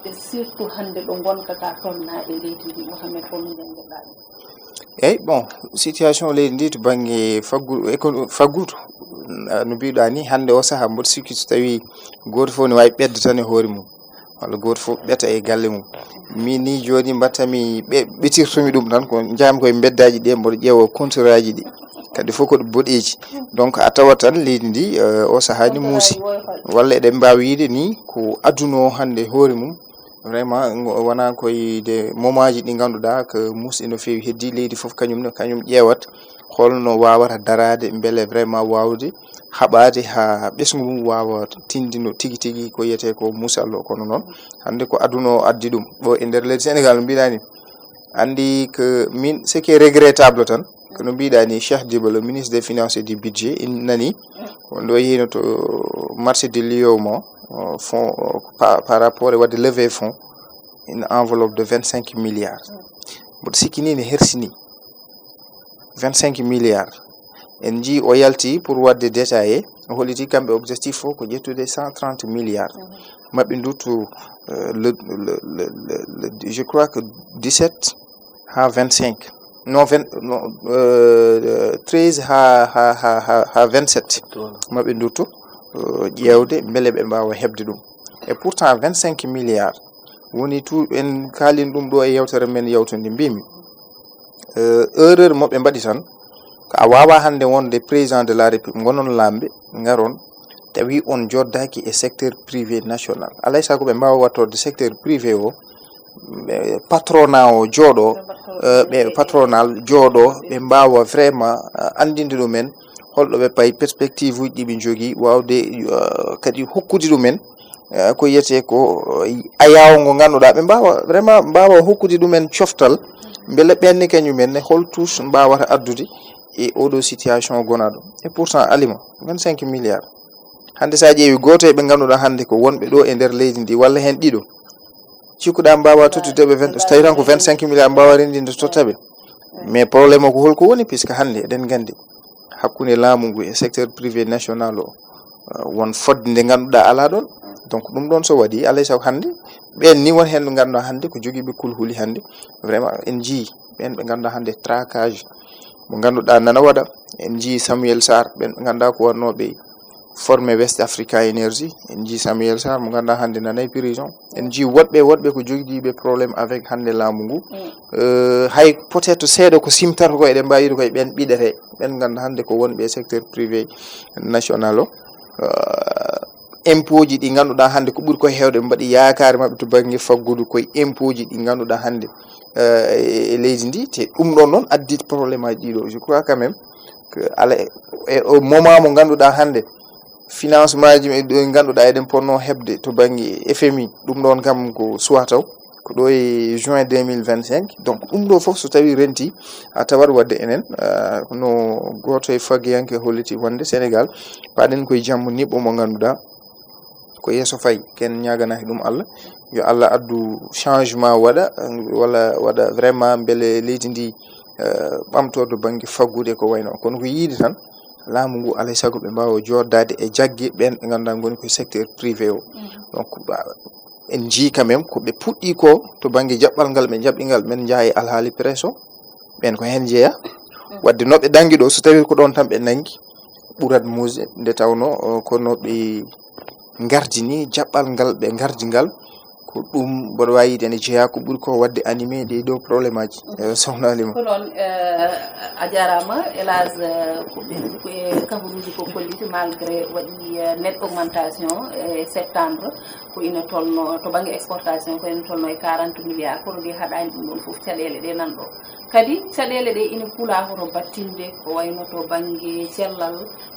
e surtout hannde ɗo ngonka ka tolnaa e leydi ndi, Mohamed, holno njanngiɗaa ɗum? Eyyi, bon, situation leydi ndi to bannge faggu- écono- faggudu, eh, no mbiɗa ni, hannde o saha mboɗo sikki so tawi gooto fof ne wawi ɓedda tan e hoore mum. walla gooto fof ɓeta e galle mum. Min ni jooni mbattami ɓe ɓetirtumi ɗum tan, ko njahmi koye mbeddaaji ɗi, mboɗo ƴeewa kontoraaji ɗi, kadi fof ko ɗi boɗeeji. Donc a tawat tan leydi ndi, eh, o sahaa ni muusi. Walla eɗen mbaawi wiyde ni ko aduna o hannde hoore mum, vraiment ngo wonaa koye de momaaji ɗi ngannduɗaa ko muusɗi no feewi. Heddi leydi fof kañum ne, kañum ƴeewat holno waawata daraade mbele vraiment waawde haɓaade haa ɓesngu mum waawa tinndino tigi tigi ko wiyetee ko muusal o. Kono noon hannde ko aduna o addi ɗum ɗo e nder leydi Sénégal, no mbiɗaa ni. Anndi ko min, ce qui est regrettable tan, ko no mbiɗaa ni, Cheikh Diba, le ministre des Finances et du Budget, in nani, on ɗo yehino to marché de Lyon mo, euh, fonds, euh, par, par rapport e waɗde levée fonds, une enveloppe de vingt-cinq milliards. Mboɗo sikki ni ne hersini. Vingt-cinq milliards. En njii o yalti pour waɗde détaillé, o holliti kamɓe objectif fof ko ƴettude cent trente milliards. Maɓɓe nduttu, euh, le, le, le, le, le, je crois que dix-sept haa vingt-cinq. Non, vingt, non, euh, treize haa, haa, haa, haa, haa vingt-sept. Maɓɓe nduttu, euh, ƴeewde mbele ɓe mbaawa heɓde ɗum. Et pourtant, vingt-cinq milliards woni tout, en kaalin ɗum ɗo e yewtere men yawtunde, mbimi. Euh, erreur mo ɓe mbaɗi tan, ko a waawaa hannde wonde président de la République, ngonon laamɓe, ngaron, tawi on joddaaki e secteur privé national. Alay sago ɓe mbaawa wattorde secteur privé o, ɓe patronat o jooɗo, euh, ɓe patronal jooɗo, ɓe mbaawa vraiment, euh, anndinde ɗumen holɗo ɓe payi, perspective uji ɗi ɓe njogii, waawde, euh, kadi hokkude ɗumen, euh, ko wiyetee ko, euh, ayaawo ngo ngannduɗaa ɓe mbaawa vraiment, mbaawa hokkude ɗumen coftal, mbele ɓenne kañumen ne hol touche mbaawata addude e oɗo situation gonaɗo. Et pourtant, alima, vingt-cinq milliards. Hannde, so a ƴeewi gooto e ɓe ngannduɗaa hannde ko wonɓe ɗo e nder leydi ndi, walla heen ɗiɗo, cikkuɗaa mbaawa tottude ɓe vingt, so tawi tan ko vingt-cinq milliards, mbaawa renndinde totta ɓe. Mais problème o ko holko woni, puisque hannde eɗen nganndi hakkunde laamu ngu e secteur privé national o, euh, won fodde nde ngannduɗaa alaa ɗoon. Donc ɗum ɗoon so waɗi, alay sago hannde, ɓeen ni won heen ɓe ngannduɗaa hannde ko jogiiɓe kulhuli hannde. Vraiment, en njii ɓeen ɓe ngannduɗaa hannde traquage mo ngannduɗaa nana waɗa. En njii Samuel Sarr, ɓeen ɓe ngannduɗaa ko wonnooɓe formé West Africa Energy. En njii Samuel Sarr mo ngannduɗaa hannde nana e prison. En njii woɗɓe, woɗɓe ko jogiiɓe problème avec hannde laamu ngu. Euh, hay peut-être seeɗa ko simtata ko, eɗen mbaawi wiyde koye ɓeen ɓiɗete, ɓeen ngannduɗaa hannde ko wonɓe e secteur privé national o. Euh, impôt ji ɗi ngannduɗaa hannde ko ɓuri ko heewde ɓe mbaɗi yaakaare maɓɓe to bannge faggudu koye impôt ji ɗi ngannduɗaa hannde, euh, e, e leydi ndi, te ɗum ɗoon noon addi problème aji ɗiɗo. Je crois quand même que ala e, e o moment mo ngannduɗaa hannde financement ji ɗi ngannduɗaa eɗen ponno heɓde to bannge F M I, ɗum ɗoon kam ko suwa taw, ko ɗo e juin deux mille vingt-cinq. Donc ɗum ɗo fof so tawi renti, a tawat waɗde enen, ah, no gooto e faggiyanke holliti wonde Sénégal, paɗen koye jamma niɓɓo mo ngannduɗaa ko yeeso fayi. Ken ñaaganaaki ɗum Allah, yo Allah addu changement waɗa, walla waɗa vraiment mbele leydi ndi, eh, ɓamtoo to bannge faggude ko wayno. Kono ko yiide tan, laamu ngu alay sago ɓe mbaawa jooɗdaade e jagge ɓeen ɓe ngannduɗaa ngoni ko secteur privé o. Donc, ba-, en njii quand même ko ɓe puɗɗii ko to bannge jaɓɓal ngal ɓe jaɓɓi ngal, men njaha e alhaali presse o, ɓeen ko heen njeyaa. Waɗde no ɓe nanngi ɗo, so tawii ko ɗoon tan ɓe nanngi, ɓurat muusde, nde tawnoo, o, kono ɓe ngardini jaɓɓal ngal ɓe ngardi ngal, ko ɗum mboɗo waawi wiide ene jeyaa ko ɓuri ko waɗde animé ɗee ɗoo problème aji. Eh, sohna Halima. Ko noon, eh, a jaaraama, hélas, eh, ko ɓe, ko e kabaruuji ko kolliti, malgré waɗi, eh, net augmentation e septembre, ko ina tolno, to bannge exportation, ko ina tolno e quarante milliards, produit haɗaani ɗum ɗoon fof, caɗeele ɗe nan ɗo. Kadi caɗeele ɗe ina kula hoto battinde, ko wayno to bannge cellal,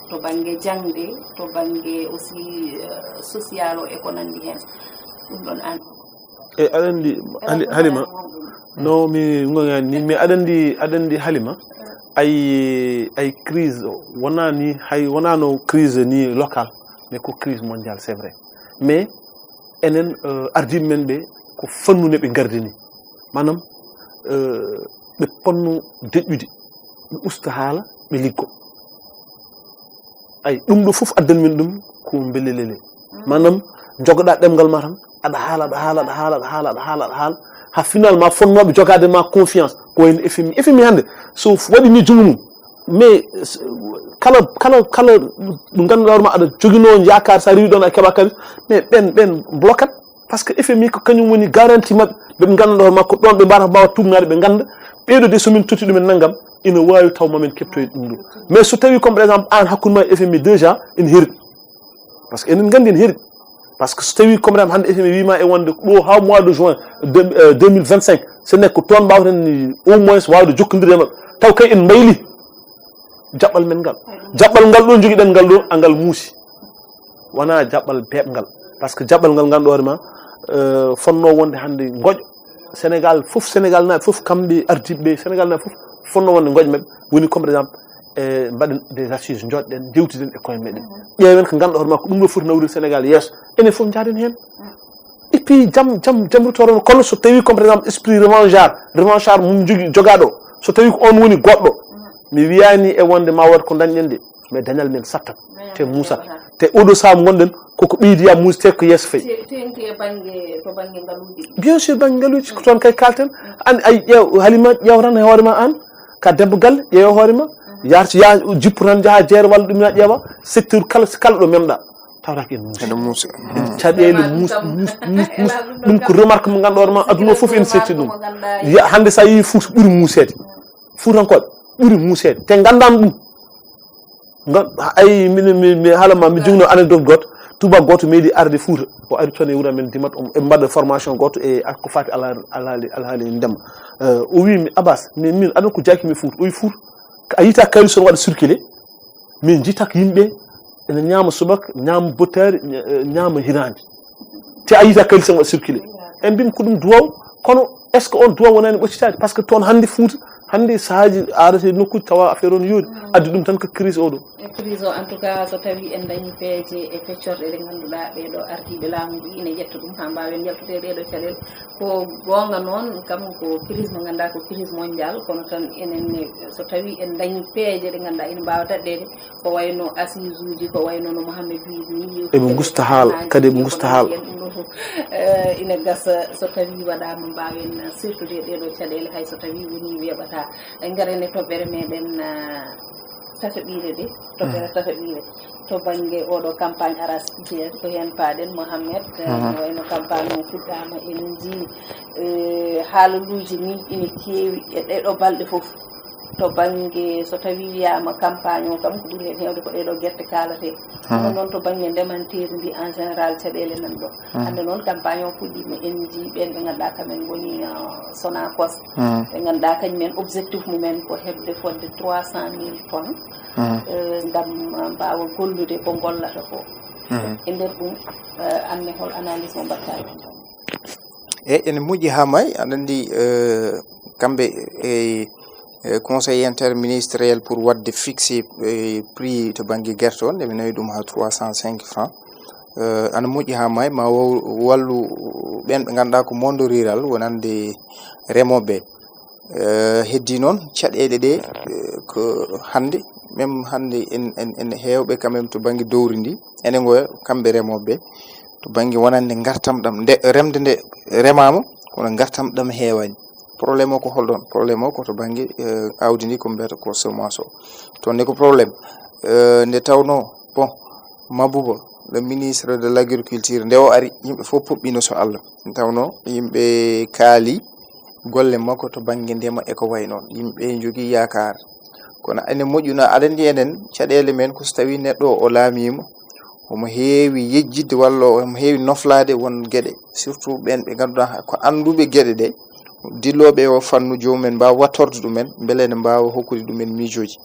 to bannge jaŋde, to bannge aussi, eh, social o e ko nanndi heen. Ɗum ɗoon an. E aɗa anndi, Hali-, Halima, no mi gongaani ni, mais aɗa anndi, aɗa anndi Halima, ay, ay crise o, wonaa ni, hay, wonaa no crise ni local, mais ko crise mondiale, c'est vrai. Mais enen, euh, ardiiɓe men ɓe, ko fannu ne ɓe ngardini. Maanaam, euh, ɓe ponno deƴƴude, ɓe usta haala, ɓe liggo. Ay, ɗum ɗo fof addani min ɗum ko mbelelele. Maanaam, jogoɗaa ɗemngal ma tan, aɗa haala, aɗa haala, aɗa haala, aɗa haala, aɗa haala, aɗa haala. Ha finalement, fonnooɓe jogaade ma confiance, ko wayno F M I. F M I hannde, so f-, waɗi ni junngo mum, mais, s-, kala, kala, kala ɗo ngannduɗaa hoore ma aɗa joginoo yaakaar, so a rewi ɗoon a keɓa kadi, mais ɓeen, ɓeen blokat. Parce que F M I ko kañum woni garantie maɓɓe, ɓe ngannda hoore makko ɗoon ɓe mbaawata mbaawa tuugnaade, ɓe ngannda ɓeeɗo de, so min totti ɗumen nanngam, ina waawi taw ma min keɓtoye ɗum ɗo. Mais so tawi comme par exemple aan hakkunde ma e F M I déjà ene heeri, parce que enen nganndi ene heeri. Parce que so tawi comme par exemple hannde F M I wiima e wonde ɗo haa mois de juin deux mille vingt-cinq, so nekk ko toon mbaawten au moins waawde jokkondirde e maɓɓe, taw kay en mbayli jaɓɓal men ngal. Jaɓɓal ngal ɗo jogiɗen ngal ɗo, angal muusi. Wonaa jaɓɓal beeɓngal. Parce que jaɓɓal ngal ngannduɗaa hoore ma, euh, fonnoo wonde hannde ngoƴo. Sénégal fof, Sénégal naaɓe fof, kamɓe ardiiɓe ɓe, Sénégal naaɓe fof fonnoo wonde ngoƴo maɓɓe woni comme par exemple, e mbaɗen des assises, njoɗɗen, njewtiden e koye meɗen. Ƴeewen ko ngannduɗaa hoore ma ko ɗum ɗo foti nawrude Sénégal yeeso. Enen fof njaaden heen. Et puis jam, jam, jam rutoro kono so tawi comme par exemple esprit revanchard, revanchard mum jogi, jogaaɗo, so tawi ko on woni goɗɗo, mi wiyaani e wonde ma waɗ ko dañɗen de, mais dañal men sattat, te muusat. Te oɗo saam ngonɗen koko ɓeydi ya muus, te ko yeeso fayi. Te-, teŋti e bannge, to bannge ngaluuji ɗi. Bien sûr, bannge ngaluuji, ko toon kay kalten. An, ay, ƴeew, Halima, ƴeew tan e hoore ma an, ka debbo galle, ƴeew hoore ma. Yar, ya, jippo tan, njaha jeere walla ɗum ya ƴeewa, secteur kala, kala ɗo memɗa, tawata ko en muusi. Ene muusi. En caɗeele muus, muus, muus, muus. Ɗum ko remarque mo ngannduɗaa hoore ma, aduna o fof ene setti ɗum. Ya, hannde sa yii Fuuta ɓuri muuseede. Fuutankooɓe ɓuri muuseede. Te nganndan ɗum. Nga-, ay, min, min, mi haala ma, mi jogno anecdote gooto. Tubaak gooto meeɗi arde Fuuta. O ari toon e wuro men Dimat, o, e mbaɗa formation gooto e ko fati alhaali, alhaali, alhaali ndema. Eh, o wi mi, "Abbas, min, min, aɗa ko jaaki mi Fuuta?" O wi, "Fuuta, a yita kayri son waɗa circulé. Min jita ko yimɓe ene ñaama subaka, ñaama bottaari, ña-, eh, ñaama hiraande. Te a yita kayri son waɗa circulé." En mbimi ko ɗum duwaw, kono est-ce que on duwaw wonani ɓoccitaade? Parce que toon hannde Fuuta, hannde sahaaji arate nokkuuji tawa affaire on yoori. Addi ɗum tan ko crise oɗo. E crise o, en tout cas, so tawi en dañi peeje e peccorɗe ɗe ngannduɗaa ɓee ɗo ardiiɓe laamu ɗi ina ƴetta ɗum haa mbaawen yaltude e ɗee ɗo caɗeele. Ko goonga noon, kam ko crise mo ngannduɗaa ko crise mondial, kono tan enen ne, so tawi en dañi peeje ɗe ngannduɗaa ina mbaawa daɗɗeede, ko wayno assises uji, ko wayno no Mohamed wi ni, eɓe ngusta haala, kadi eɓe ngusta haala. Ɗum ɗo fof, eh, ina gasa so tawi waɗaama mbaawen sirtude e ɗee ɗo caɗeele, hay so tawi woni weeɓataa. En ngaren e toɓɓere meɗen, ah, tataɓiire de, toɓɓere tataɓiire. To bannge oɗo campagne arachidière, ko heen paaɗen, Mohamed, eh, no wayno campagne o fuɗɗaama, en njii, eh, haalaluuji ni ina keewi e ɗee ɗo balɗe fof. To bannge, so tawi wiyaama campagne o kam, ko ɓuri heen heewde ko ɗee ɗo gerte kaalatee. Kono noon to bannge ndemanteeri ndi en général, caɗeele nan ɗo. Hannde noon campagne o fuɗɗiima, en njii ɓeen ɓe ngannduɗaa kamen ngoni, ah, Sonacos. Ɓe ngannduɗaa kañum en objectif mumen ko heɓde fodde trois cent mille tonnes, eh, ngam, ah, mbaawa gollude ko ngollata ko. E nder ɗum, eh, aan ne hol analyse mo mbaɗtaa e on tan? E ene moƴƴi haa maayi, aɗa anndi, eh, kamɓe e, e conseil interministériel pour waɗde fixé, eh, prix to bannge gerte on, eɓe nawi ɗum haa trois cent cinq francs. Eh, ana moƴƴi haa maayi, ma waw-, wallu ɓeen ɓe ngannduɗaa ko monde rural, wonande remooɓe. Eh, heddi noon caɗeele ɗe, eh, ko hannde, même hannde en, en, en heewɓe quand même to bannge dowri ndi, ene ngoya kamɓe remooɓe ɓe, to bannge wonande ngartam ɗam, nde remde nde remaama, kono ngartam ɗam heewaani. Problème o ko holɗon? Problème o ko to bannge, eh, aawdi ndi ko mbiyata ko semence o. Toon ne ko problème. Eh, nde tawnoo, bon, Mabouba, le ministre de l'agriculture, nde o ari, yimɓe fof puɓɓiino so Allah. Nde tawnoo yimɓe kaali golle makko to bannge ndema e ko wayi noon. Yimɓe njogii yaakaar. Kono ene moƴƴuna, aɗa anndi enen, caɗeele men ko so tawii neɗɗo o laamiima, omo heewi yejjitde walla omo heewi noflaade won geɗe, surtout ɓeen ɓe ngannduɗaa ko annduɓe geɗe ɗe, dillooɓe e o fannu, joomum en mbaawa wattorde ɗumen, mbele ene mbaawa hokkude ɗumen miijooji.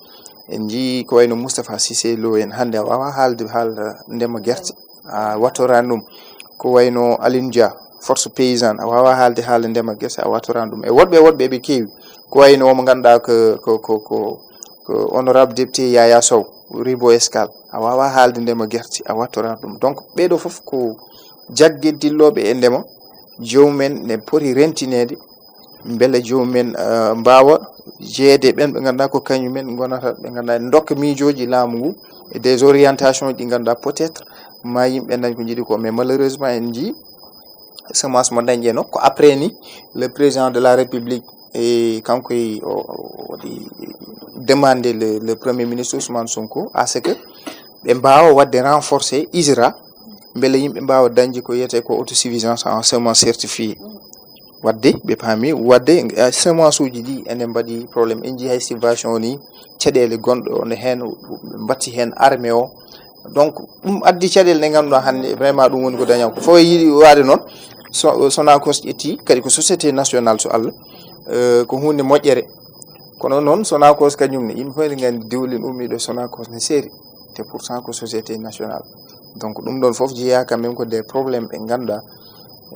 En njii ko wayno Moustapha Cissé Lo en, hannde a waawaa haalde haala ndema gerte, a wattoraani ɗum. Ko wayno Alioune Dia, Force Paysanne, a waawaa haalde haala ndema gerte, a wattoraani ɗum. E woɗɓe, woɗɓe eɓe keewi. Ko wayno omo ngannduɗaa ko, ko, ko, ko, ko honorable député Yaya Sow, Ribo Escale, a waawaa haalde ndema gerte, a wattoraani ɗum. Donc, ɓee ɗoo fof ko jagge dillooɓe e ndema, joomum en ne poti rentineede, mbele joomum en, eh, mbaawa jeyeede ɓeen ɓe ngannduɗaa ko kañum en ngonata, ɓe ngannduɗaa ndokka miijooji laamu ngu, e des orientations ɗi ngannduɗaa peut-être ma yimɓe dañ ko njiɗi ko. Mais malheureusement, en njii semence mo dañƴen o, ko après ni le président de la République e kanko e o, o waɗi demandé le, le premier ministre Ousmane Sonko à ce que ɓe mbaawa waɗde renforcer ISRA, mbele yimɓe mbaawa dañde ko wiyetee ko autosuffisance en semence certifiée. Waɗde ɓe paami waɗde, eh, semence uji ɗi ene mbaɗi problème. En njii hay subvention ni, caɗeele gonɗo ne heen, ɓe mbatti heen armée o. Donc ɗum addi caɗeele ɗe ngannduɗaa hannde vraiment ɗum woni ko dañaa ko fof yiɗi waade noon. So, Sonacos ƴetti kadi ko société nationale so Allah, eh, ko huunde moƴƴere. Kono noon Sonacos kañum ne, yimɓe fof ene nganndi diwlin ummiiɗo Sonacos ne seeri, te pourtant ko société nationale. Donc ɗum ɗon fof jeyaa quand même ko des problèmes ɓe ngannduɗaa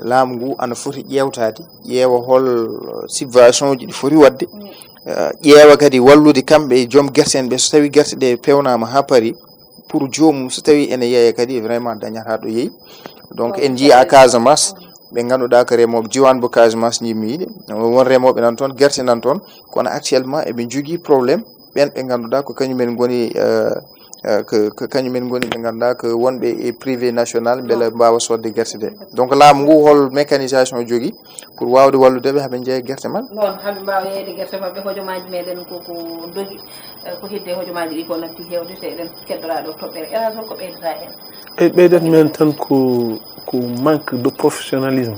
laamu ngu ana foti ƴeewtaade, ƴeewa hol subvention ji ɗi foti waɗde, eh, ƴeewa kadi wallude kamɓe e joom gerte en ɓe, so tawii gerte ɗe peewnaama haa parii, pour joomum so tawii ene yeeya kadi vraiment dañata ɗo yeeyi. Donc en njii à Casamance, ɓe ngannduɗaa ko remooɓe, diiwaan mo Casamance njimmi yiide, won remooɓe nan toon, gerte nan toon, kono actuellement eɓe njogii problème, ɓeen ɓe ngannduɗaa ko kañumen ngoni, eh, eh, ko, ko kañumen ngoni ɓe ngannduɗaa ko wonɓe e privé national mbele mbaawa soodde gerte ɗe. Donc laamu ngu hol mécanisation o jogii pour waawde wallude ɓe haa ɓe njeeya gerte maɓɓe? Noon, haa ɓe mbaawa yeeyde gerte maɓɓe, hojomaaji meɗen ko, ko dogi, eh, ko hedde hojomaaji ɗi ko natti heewde, te eɗen keddoraa ɗo toɓɓere. Elhadj, hol ko ɓeydata heen? Eyi, ɓeydat men tan ko, ko manque de professionnalisme.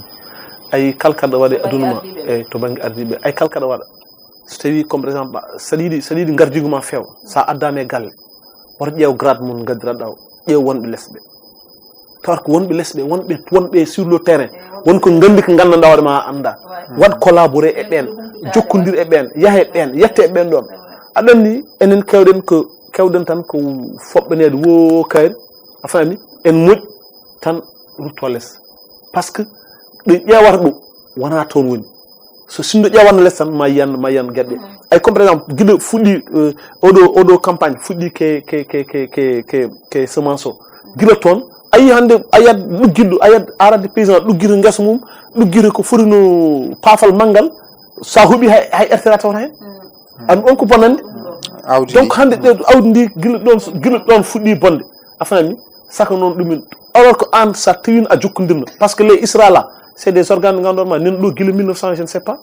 Ayi, kala kaɗa waɗe aduna ma, eyi, to bannge ardiiɓe, ayi, kala kaɗa waɗa. So tawii, comme par exemple, saɗa yiɗi, saɗa yiɗi ngardiigu ma feewa, so a addaama e galle, woto ƴeew grade mum ngaddiranɗaa o, ƴeew wonɓe les ɓe. Tawata ko wonɓe les ɓe, wonɓe, wonɓe sur le terrain, won ko nganndi ko nganndanɗaa hoore ma a anndaa. Waɗ collaborer e ɓeen, jokkondir e ɓeen, yaha e ɓeen, yette e ɓeen ɗoon. Aɗa anndi, enen keewɗen ko, keewɗen tan ko foɓɓaneede woo kayri, a faami, en moƴƴi tan rutto les. Par ce que ɗo ƴeewata ɗo, wonaa toon woni. So sinno ƴeewanno les tan, ma yiyan, ma yiyan geɗe. Ay, comme par exemple, gila fuɗɗi, eh, oɗo, oɗo campagne fuɗɗi ke, ke, ke, ke, ke, ke, ke semence o. Gila toon, ayi hannde, ayat ɗuggilɗo, ayat arade paysan ɗuggita ngesa mum, ɗuggita ko foti no paafal manngal, so a huɓi hay, hay R T A tawata heen. An on ko bonande. Awdi Donc ndi. Hannde ɗo awdi ndi gila ɗoon, gila ɗoon fuɗɗi bonde. A faami? Saka noon ɗumen. Alors que an sa tawino a jokkondirno. Parce que les ISRA là, c'est des organes ɓe ngannduɗaa ma, nen ɗo gila mille neuf cent, je ne sais pas.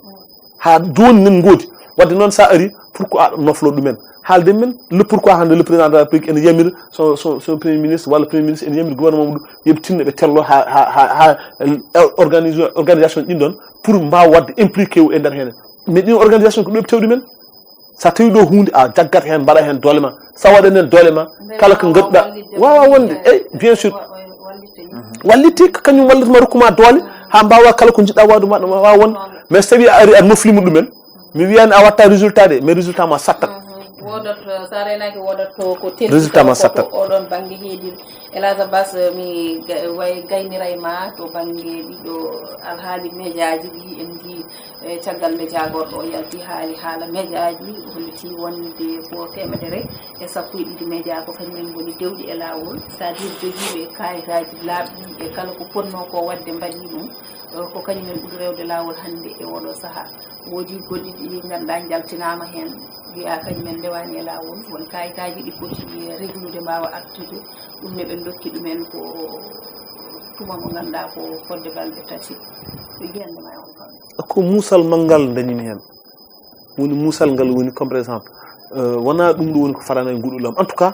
Haa jooni nen ngoodi. Wadde noon sa ari, pourquoi aɗa noflo ɗumen? Haalde men, le pourquoi hannde le président de la République ene yamira son, son, son premier ministre, walla premier ministre ene yamira gouvernement mum, yoɓe tinno ɓe tello ha, ha, ha, ha, eh, organise-, organisation ɗin ɗon pour mbaawa waɗde impliqué wu e nder heen. Mais ɗin organisation ko ɗo ɓe tawdi men. Sa tawi ɗo huunde, a jaggat heen, mbaɗa heen doole ma. Sa waɗa heen doole ma, kala ko ngannduɗaa, waawa wonde. Eyi, bien sûr. Wallitte ko kañum wallata ma, rokku ma doole, haa mbaawa kala ko njiɗɗaa waawde ma, ɗum waawa wonde. Mais so tawi a ari, a noflima ɗumen, mi wiyani a watta résultat de, mais résultat ma sattat. Woodat, sa reenaaki woodat to ko terki. Résultat ma sattat. Oɗon bannge heedi. Elhadj Abbas, mi ga-, way gayniray ma to bannge ɗiɗo alhaali mejaaji ɗi en njii, e caggal nde jaagorɗo o yalti haali haala mejaaji, holliti wonde ko teemedere e sappo e ɗiɗi mejaa ko kañumen ngoni dewɗi e laawol, c'est-à-dire jogiiɓe kaayitaaji laaɓɗi e kala ko potnoo ko waɗde mbaɗii ɗum, eh, ko kañumen ɓuri rewde laawol hannde e oɗo sahaa. Woodi goɗɗi ɗi ngannduɗaa njaltinaama heen, wiyaa kañumen ndewaani e laawol, won kaayitaaji ɗi poti reglude mbaawa artude, ɗum ne ɓe ndokki ɗumen ko tuma mo ngannduɗaa ko fodde balɗe tati. Ko jiyannde ma e on kam. Ko muusal manngal dañimi heen. Woni muusal ngal woni comme par exemple, euh, wonaa ɗum ɗo woni ko farana e nguɗu lam. En tout cas,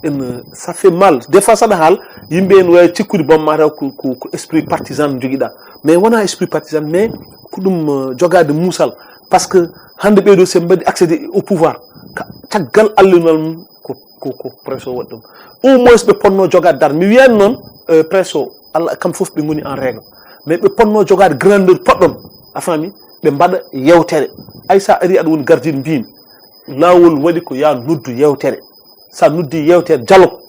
en, ça fait mal. Des fois saɗa haal, yimɓe en wawi cikkude bom mataw ko, ko, ko esprit partisan jogiɗa. Mais wonaa esprit partisan, mais ko ɗum, euh, jogaade muusal. Par ce que hannde ɓeeɗo so ɓe mbaɗi accéder au pouvoir, ka, caggal allunal mum ko, ko, ko presse o waɗi ɗum. Au moins ɓe ponno jogaade dara. Mi wiyani noon, euh, presse o, Allah, kam fof ɓe ngoni en règle. Mais ɓe ponno jogaade grandeur poɗɗon. A faami? Ɓe mbaɗa yewtere. Ay sa ari aɗa woni gardien mbimi. Laawol waɗi ko ya noddu yewtere. Sa noddi yewtere dialogue.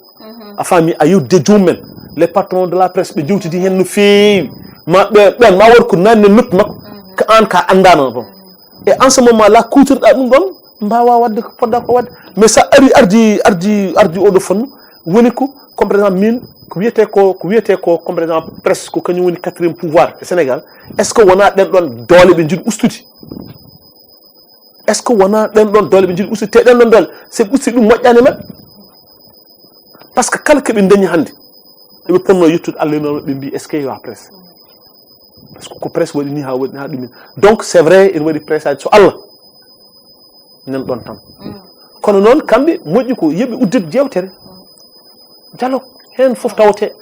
A faami, a yewtide joomum en. Les patrons de la presse ɓe jewtidi heen no feewi. Ma ɓe, ɓen ma waɗ ko nanni noppi makko. Ko an ka anndaano ɗon. E en ce moment là, kuutirɗa ɗum ɗon, mbaawa waɗde ko poɗɗa ko waɗde. Mais sa ari, ardi, ardi, ardi oɗo fannu, woni ko, comme par exemple, min, ko wiyete ko, ko wiyete ko, comme par exemple, presse, ko kañum woni quatrième pouvoir e Sénégal. Est-ce que wonaa ɗen ɗon doole ɓe njiɗi ustude? Est-ce que wonaa ɗen ɗon doole ɓe njiɗi ustude? Te ɗen ɗon doole, so ɓe usti ɗum moƴƴani maɓɓe. Par ce que kala ko ɓe dañi hannde, eɓe ponno yettude Allah e Nulaaɗo, ɓe mbi, est-ce que yo a presse? Par ce que ko presse waɗi ni ha waɗi ha ɗumen. Donc c'est vrai, ene waɗi presse aji so Allah nan ɗon tan. Kono noon kamɓe moƴƴi ko yeɓe uddit jewtere. Dialogue, heen fof tawete.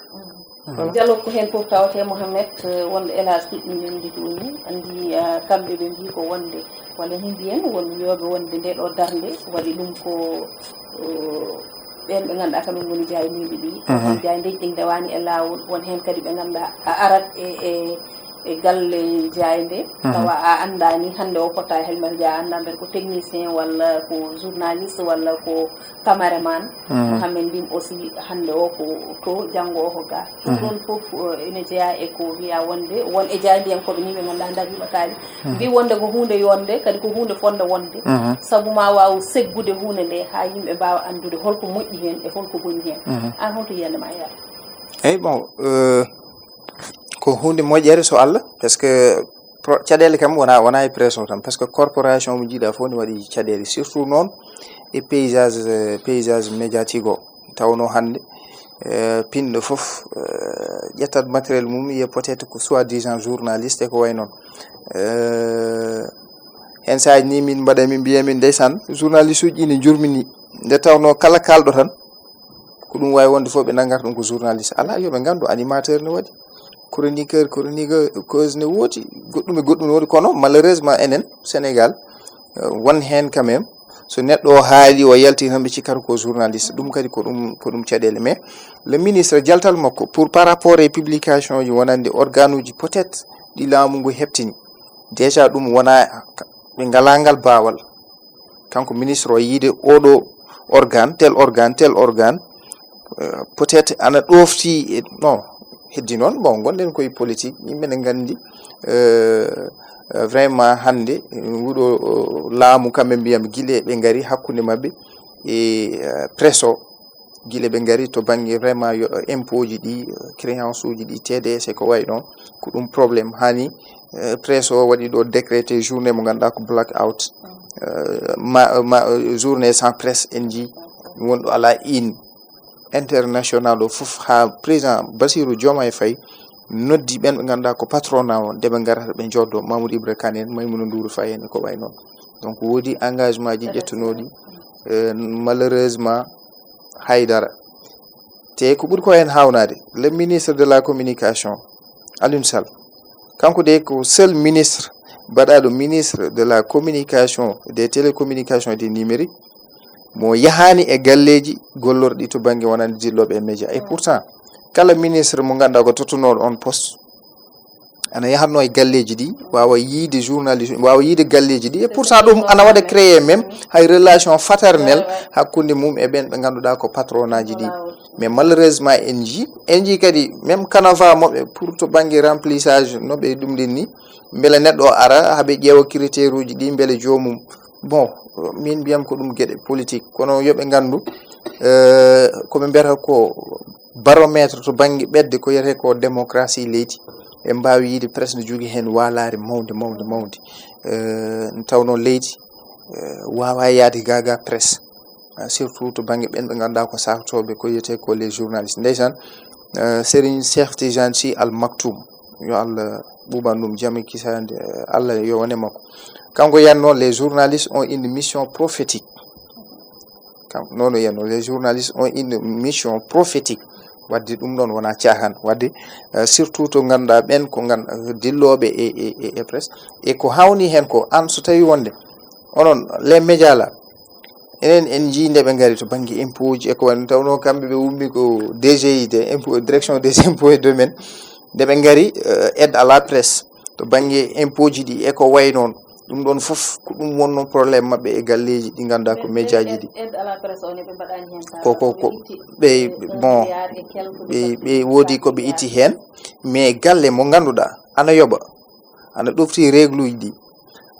Dialogue ko heen fof tawatee, Mohamed, eh, wonde, hélas, ɗuɗɗi men ndi ɗo ni. Anndi, ah, kamɓe ɓe mbii ko wonde, walla ni mbiyen won wiyooɓe wonde nde ɗo darnde waɗi ɗum ko, oh, ɓeen ɓe ngannduɗaa kamɓe ngoni jaayndiiɓe ɗi. Jaayndeeji ɗi ndewaani e laawol. Won heen kadi ɓe ngannduɗaa a arat e, e, e galle jaaynde, tawa a anndaani hannde o fotta e helmet, a anndaa mbeɗa ko technicien walla ko journaliste walla ko cameraman. Mohamed Ndim aussi hannde o ko to, janngo o ko ga. So ɗum fof, eh, ene jeyaa e ko wiyaa wonde won e jaayndiyankooɓe ni ɓe ngannduɗaa ndariima kaali. Mbii wonde ko huunde yonde, kadi ko huunde fonde wonde. Sabu ma waaw seggude huunde nde haa yimɓe mbaawa anndude holko moƴƴi heen e holko boni heen. Aan holto yiyannde ma yaawi? Eyi, bon, euh, ko huunde moƴƴere so Allah, parce que pro-, caɗeele kam wona, wona e presse o tan, parce que corporation mo njiiɗa fof ne waɗi caɗeele, surtout noon e paysage, euh, paysage médiatique o. Tawno hannde, euh, pinɗo fof, euh, ƴettat matériel mum, wiya peut-être ko soi-disant journaliste e ko wayi noon. Euh, heen saaji ni min mbaɗa, min mbiya min ndeysaan, journaliste uji ine njurmini, nde tawno kala kaalɗo tan, ko ɗum wawi wonde fof ɓe nanngata ɗum ko journaliste. Alaa, yo ɓe nganndu animateur ne waɗi, chroniqueur, chroniqueuse ne woodi, goɗɗum e goɗɗum ne woodi, kono malheureusement enen Sénégal, euh, won heen quand même, so neɗɗo o haali, o yalti tan, ɓe cikkata ko journaliste. Ɗum kadi ko ɗum, ko ɗum caɗeele. Mais le ministre, jaltal makko pour, par rapport e publication ji wonande organe uji peut-être ɗi laamu ngu heɓtini, déjà ɗum wona, ɓe ngalaa ngal baawal. Kanko ministre o yiide oɗo organe, tel organe, tel organe, euh, peut-être ana ɗofti e, non, heddi noon, bon, ngonɗen koye politique, yimɓe ne nganndi, euh, euh, vraiment hannde, euh, nguɗo, euh, laamu kamɓe mbiyam gila ɓe ngari hakkunde maɓɓe e, euh, presse o, gila ɓe ngari to bannge vraiment yo, euh, impôt ji ɗi, euh, créance uji ɗi, T D S e ko wayi noon, ko ɗum problème. Hani, euh, presse o waɗi ɗo décrété journée mo ngannduɗaa ko blackout. Euh, ma, ma, euh, journée sans presse en njii, wonɗo alaa in international o fof, haa président Bassirou Diomaye Faye noddi ɓen ɓe ngannduɗaa ko patronat o, nde ɓe ngarata ɓe njooddoo, Mamoudou Ibra Kane en, Maimouna Ndour Faye en, ko wayi noon. Donc, woodi engagement ji ƴettunooɗi, euh, malheureusement, haydara. Te ko ɓuri ko heen haawnaade, le ministre de la communication, Alioune Sall, kanko de ko seul ministre baɗaaɗo ministre de la communication, des télécommunications et des numériques, mo yahaani e galleeji gollorɗi to bannge wonande dillooɓe e média. Et pourtant, kala ministre mo ngannduɗaa ko tottunooɗo on poste, ana yahatnoo e galleeji ɗi, waawa yiide journaliste, waawa yiide galleeji ɗi. Et pourtant, ɗum ana waɗa créé même hay relation fraternelle hakkunde mum e ɓen ɓe ngannduɗaa ko patronaaji ɗi. Mais malheureusement, en njii, en njii kadi même canevas maɓɓe pour to bannge remplissage no ɓe ɗum ɗin ni, mbele neɗɗo o ara haa ɓe ƴeewa critère uji ɗi, mbele joomum. Bon, min mbiyam ko ɗum geɗe politique, kono yo ɓe nganndu, euh, ko ɓe mbiyata ko baromètre to bannge ɓetde ko wiyetee ko démocratie leydi. En mbaawi yiide presse no jogii heen waalaare mawnde, mawnde, mawnde. Euh, nde tawnoo leydi, euh, waawaa yahde gaa gaa presse. Ah, surtout to bannge ɓen ɓe ngannduɗaa ko saktooɓe ko wiyetee ko les journalistes. Ndeysaan, euh, Serigne Cheikh Tidiane Sy Al Maktoum, yo Allah ɓuuɓan ɗum jam e kisaande, euh, Allah yo wone makko. Kanko wiyatnoo, les journalistes ont une mission prophétique. Kanko noon o wiyatnoo, les journalistes ont une mission prophétique. Wadde ɗum ɗoon wonaa caahan. Wadde, euh, surtout to ngannduɗaa ɓen ko ngan-, dillooɓe e, e, e, e presse. E ko hawni heen ko, aan so tawii wonde, onon, les médias là, enen en njii nde ɓe ngari to bannge impôt ji e ko wayi noon, tawnoo kamɓe ɓe ummi ko D G I, de impôt, direction des impôts et domaines, nde ɓe ngari, euh, aide à la presse to bannge impôt ji ɗi e ko wayi noon. Ɗum ɗoon fof ko ɗum wonnoo problème maɓɓe e galleeji ɗi ngannduɗaa ko média ji ɗi. Aide à la presse o ne ɓe mbaɗaani heen sara. Ko, ko, ko ɓe, bon, ɓe, ɓe woodi ko ɓe itti heen, mais galle mo ngannduɗaa ana yoɓa, ana ɗofti règle uji ɗi,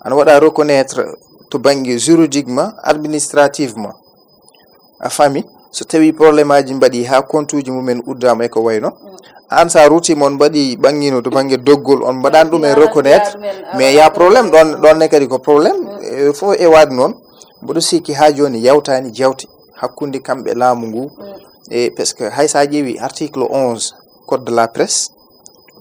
ana waɗa reconnaître to bannge juridiquement, administrativement. A faami? So tawii problème aji mbaɗi haa compte uji mumen uddaama e ko wayi noon, aan so a ruutii mon mbaɗi ɓanngiino to bannge doggol, on mbaɗaani ɗum en reconnaître, mais y a problème ɗoon, ɗoon ne kadi ko problème, e fof e waade noon. Mboɗo sikki haa jooni yawtaani jeewte hakkunde kamɓe laamu ngu, e parce que hay so a ƴeewi article onze code de la presse,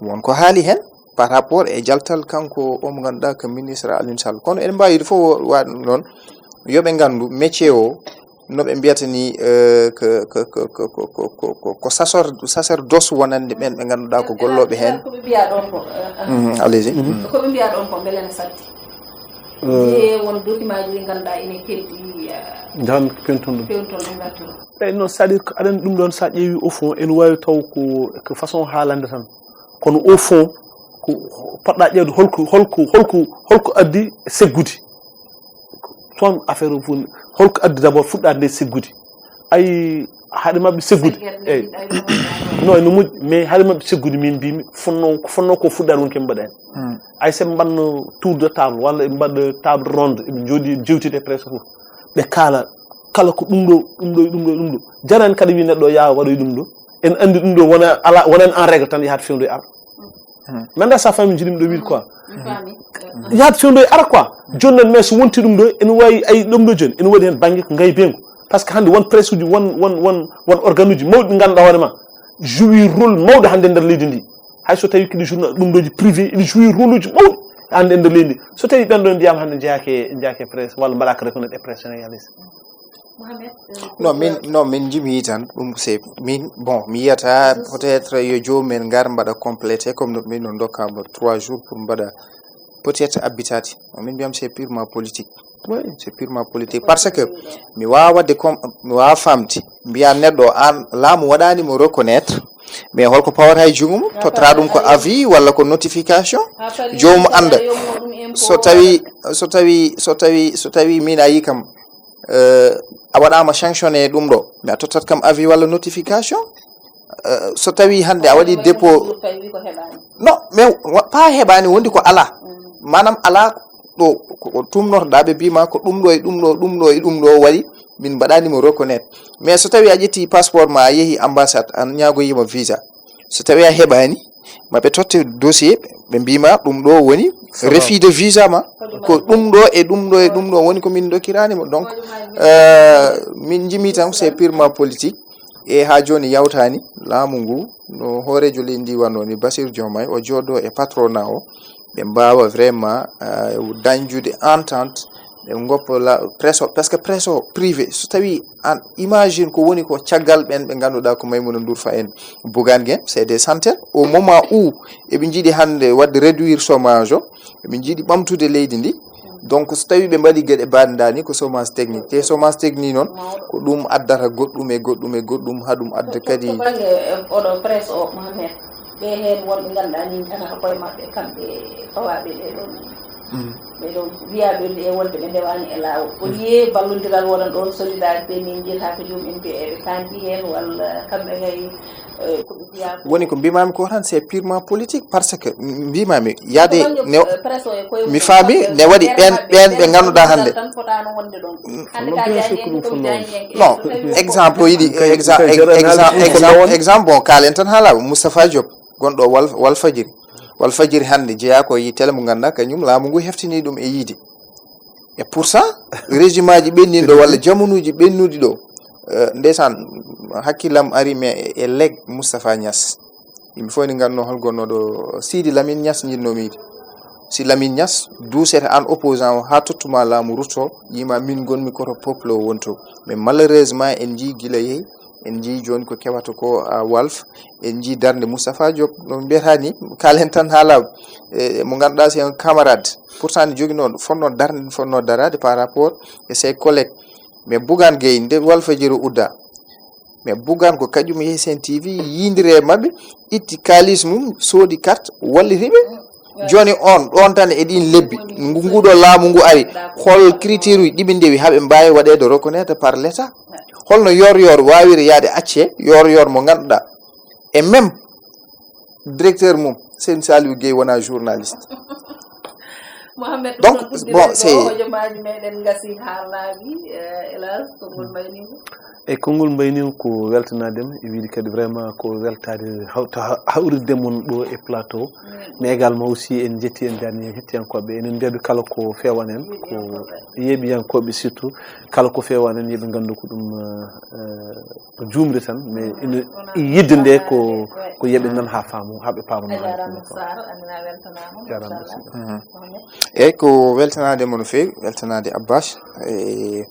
won ko haali heen par rapport e jaltal kanko o mo ngannduɗaa ko ministre Alioune Sall. Kono eɗen mbaawi ɗum fof waɗde noon, yo ɓe nganndu métier o, no ɓe mbiyata ni, eh, ko, ko, ko, ko, ko, ko, ko, ko sasor-, sacerdoce wonande ɓen ɓe ngannduɗaa ko gollooɓe heen. Ko ɓe mbiya ɗon ko, eh, eh, Mhm, allez-y. Mhm. Ko ɓe mbiya ɗon ko mbele ne satti. Eh. Wiye won document ji ɗi ngannduɗaa ene keddi, eh, Njahan pewton ɗum. Pewton ɗum ngattuɗo. Eyi, non, c'est-à-dire que aɗa anndi ɗum ɗon, so a ƴeewi au fond, ene waawi taw ko, ko façon haalande tan. Kono au fond, ko poɗɗa ƴeewde holko, holko, holko, holko addi seggude. Toon affaire o fof, holko addi d'abord fuɗɗaade nde seggude? Ay, haade maɓɓe seggude. Seggude, eyi. Ay, no moƴƴi. Non, ene moƴƴi, mais haade maɓɓe seggude, min mbimi, fonno, ko fonno ko fuɗɗaade woni ko ɓe mbaɗa heen. Hmm. Ay, so ɓe mbaɗno tour de table, walla ɓe mbaɗa table ronde, ɓe njooɗi, ɓe njewtida e presse fof. Ɓe kaala, kala ko ɗum ɗo, ɗum ɗo, ɗum ɗo, ɗum ɗo. Jarani kadi wi neɗɗo yaa waɗoy ɗum ɗo. En anndi ɗum ɗo wona ala, wonani en règle tan yahat fewndo e ara. Hmm. Mi anndaa so a faami jiɗi mi ɗo wiide quoi. Mi faami. Yahat fewndo e ara quoi. Jooni noon, mais so wonti ɗum ɗo, ene waawi ay ɗum ɗo jooni, ene waɗi heen bannge ko ngayi beengo. Par ce que hannde won presse uji, won, won, won, won organe uji mawɗi ɗi ngannduɗaa hoore ma, jouer rôle mawɗo hannde e nder leydi ndi. Hay so tawi kadi journal ɗum ɗoji privé, ene jouer rôle uji mawɗi hannde e nder leydi. So tawi ɓen ɗon ndiyam hannde njeyaake, njeyaake presse, walla mbaɗaaka reconnaître e presse sénégalaise. Mohamed, euh, Non, min, non, min jimi tan, ɗum c'est, min, bon, mi yiyata peut-être yo joomum en ngar mbaɗa complété, comme no min no dokkama trois jours pour mbaɗa peut-être abbitati. Min mbiyam c'est purement politique. Oui. C'est purement politique. Parce que mi waawa wadde comme, mi waawa famde. Mbiya neɗɗo an, laamu waɗani mo reconnaître, mais holko pawata e junngo mum? Tottata ɗum ko avis walla ko notification? Joomum annda. So tawi, so tawi, so tawi, so tawi min a yi kam, eh, a waɗama sanctionné ɗum ɗo, mais a tottat kam avis walla notification? Eh, so tawi hannde a waɗi dépôt, non, mais wa-, pas heɓani, wondi ko ala. Maanaam ala ɗo ko, ko tumnorɗa, ɓe mbima ko ɗum ɗo e ɗum ɗo, ɗum ɗo e ɗum ɗo waɗi, min mbaɗani mo reconnaître. Mais so tawi a ƴetti passeport ma, a yeehi ambassade, a ñaagoyima visa. So tawi a heɓani, ma ɓe totte dossier, ɓe mbima ɗum ɗo woni refus de visa ma. Ko ɗum ɗo e ɗum ɗo e ɗum ɗo woni ko min dokkirani mo. Donc, euh, min jimi tan c'est purement politique. E haa jooni yawtaani, laamu ngu, no hooreejo leydi ndi wannoo ni, Bassirou Diomaye, o jooɗoo e patronat o, ɓe mbaawa vraiment, euh, dañjude entente, ɓe ngoppa la presse o, parce que presse o privé, so tawi an, imagine ko woni ko caggal ɓen ɓe ngannduɗaa ko Maimouna Ndour Faye en, Bougane Gueye, c'est des centaines. Au moment où eɓe njiɗi hannde waɗde réduire chômage o, eɓe njiɗi ɓamtude leydi ndi. Donc, so tawi ɓe mbaɗi geɗe baɗe nda ni, ko chômage technique. Te chômage technique noon, ko ɗum addata goɗɗum e goɗɗum e goɗɗum, haa ɗum adda kadi. To bannge, eh, oɗo presse o, Mohamed, ɓe heen wonɓe ngannduɗaa ni njanata koye maɓɓe, kamɓe fawaaɓe ɓe ɗon. Mm. Ɓe ɗon wiyaaɓe e wonde ɓe ndewaani e laawol. Au lieu ballondiral wonana ɗon, solidarité, min njiyata ko joom en mbiya eɓe kanti heen, walla kamɓe kay, eh, ko ɓe mbiya ko Woni ko mbimami ko tan, c'est purement politique, parce que mbimami yaade ne, mi faami ne waɗi ɓen, ɓen ɓe ngannduɗaa hannde. Non, bien sûr ko ɗum fonno wonde. Non, exemple yiɗi, exa-, exa-, exa-, exemple, bon, kaalen tan haala, Moustapha Diop, gonɗo Wal-, Walfadjiri. Walfadjiri hannde jeyaa ko yi télé mo ngannduɗaa kañum laamu ngu heftini ɗum e yiide. Et pourtant, régime aji ɓenniɗo walla jamanuuji ɓennuɗi ɗo, eh, ndeysaan, hakkillam ari me e leg Moustapha Niass. Yimɓe fof ne ngannduno hol gonnoɗo Sidi Lamine Niass, njiɗnomi yiide. Si Lamine Niass, duusete an opposant o haa tottuma laamu rutto, yima min gonmi koto peuple o wonto. Mais malheureusement, en njii gila yehi, en njii jooni ko kewata ko, a, Walf, en njii darnde Moustapha Diop, no mbiyata ni, kaalen tan haala, e, mo ngannduɗaa c'est un camarade. Pourtant, ne joginoo, fotnoo darnde, fotnoo daraade par rapport e ses collègues. Mais Bougane Gueye, nde Walfadjiri udda. Mais Bougane ko kañum yehi Sen T V, yiindiri e maɓɓe, itti kaalis mum, soodi carte, walliti ɓe. Jooni on, ɗon tan e ɗin lebbi, ngu, nguɗo laamu ngu ari, hol critère uji ɗi ɓe ndewi haa ɓe mbaawi waɗeede reconnaître par l'État? Holno yor yor waawiri yaade accee yor yor mo ngannduɗaa? Et même directeur mum, Seyni Saliou Gueye, wona journaliste. Mohamed, donc, ɗum noon, bon, c'est hojomaaji meɗen ngasi haa laaɓi, eh, hélas, konngol mbayni ngu. E konngol mbayni ngu ko weltanaade ma, e wiide kadi vraiment ko weltaade haw-, to ha-, hawritde mon ɗo e plateau. Mm. Mais également aussi en njetti en jaarni hettiyankooɓe, enen mbiyaɓe kala ko feewan en, ko yeeɓiyankooɓe surtout, kala ko feewan en, yoɓe nganndu ko ɗum, eh, ko juumri tan, mais ina yidde nde ko, ko yeɓe nan haa faamu, haa ɓe paamano. A jaaraama, Sarr, Amina weltanaama. Jaaraama, machallah. Mhm. Eeyi, ko weltanaade mo no feewi, weltanaade Abbas. E,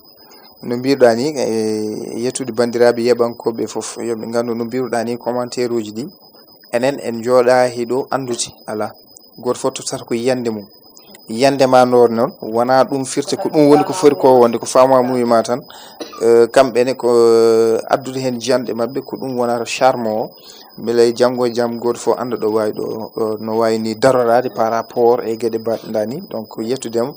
No mbiruɗaa ni, e yettude banndiraaɓe yeɓankooɓe fof, yo ɓe nganndu no mbiruɗaa ni commentaire uji ɗi. Enen en njooɗaa hiɗo anndude, alaa. Gooto fof tottata ko yiyannde mum. Yiyannde ma noon, noon, wonaa ɗum firti ko ɗum woni ko foti ko wonde, ko faama mum e ma tan. Eh, kamɓe ne ko, eh, addude heen jiyannde maɓɓe, ko ɗum wonata charme o. Mbele janngo e jam gooto fof annda ɗo waawi ɗo, ɗo no waawi ni daroraade par rapport e geɗe baɗɗe ndaa ni. Donc, yettude mo,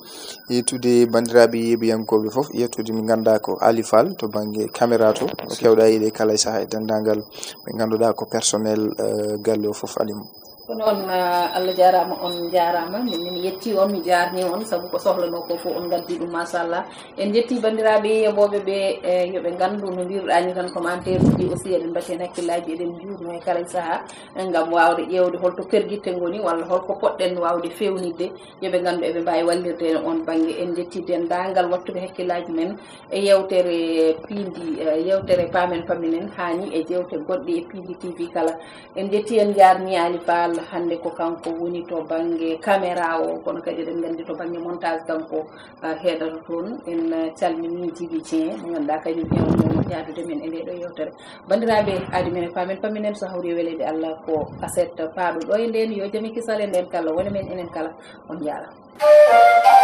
yettude banndiraaɓe yeeɓiyankooɓe fof, yettude mi nganndaa ko Ali Fall to bannge caméra to, no keewɗaa yiɗe kala e sahaa e denndaangal ɓe ngannduɗaa ko personnel, eh, galle o fof, Ali mum. Ko noon, eh, Allah jaaraama, on njaaraama. Min, min yetti on, mi jaarni on, sabu ko sohlanoo ko fof on ngaddi ɗum, machallah. En njetti banndiraaɓe yeeɓooɓe ɓe, eh, yo ɓe nganndu no mbiruɗaa ni tan, commentaire uji aussi, eɗen mbaɗi heen hakkillaaji, eɗen njuurno e kala e sahaa, ngam waawde ƴeewde holto pergitte ngoni, walla holko poɗɗen waawde feewnitde, yo ɓe nganndu eɓe mbaawi wallirde en on bannge. En njetti denndaangal wattuɓe hakkillaaji men e yeewtere piindi, eh, yeewtere Paamen Pamminen, haa ni e jeewte goɗɗe e Piindi T V kala. En njetti, en njaarni Ali Fall, hannde ko kanko woni to bannge caméra o, kono kadi eɗen nganndi to bannge montage kanko, ah, heedata toon. En, ah, calmini Djiby Dieng, mo ngannduɗaa kañum ne o ñaama jaadude men e ndee ɗo yeewtere. Banndiraaɓe, aadi men e Paamen Pamminen, so hawri e weleede Allah ko aset paaɗo ɗo e ndeen, yo jam e kisal e ndeen kala wone men enen kala. On njaaraama.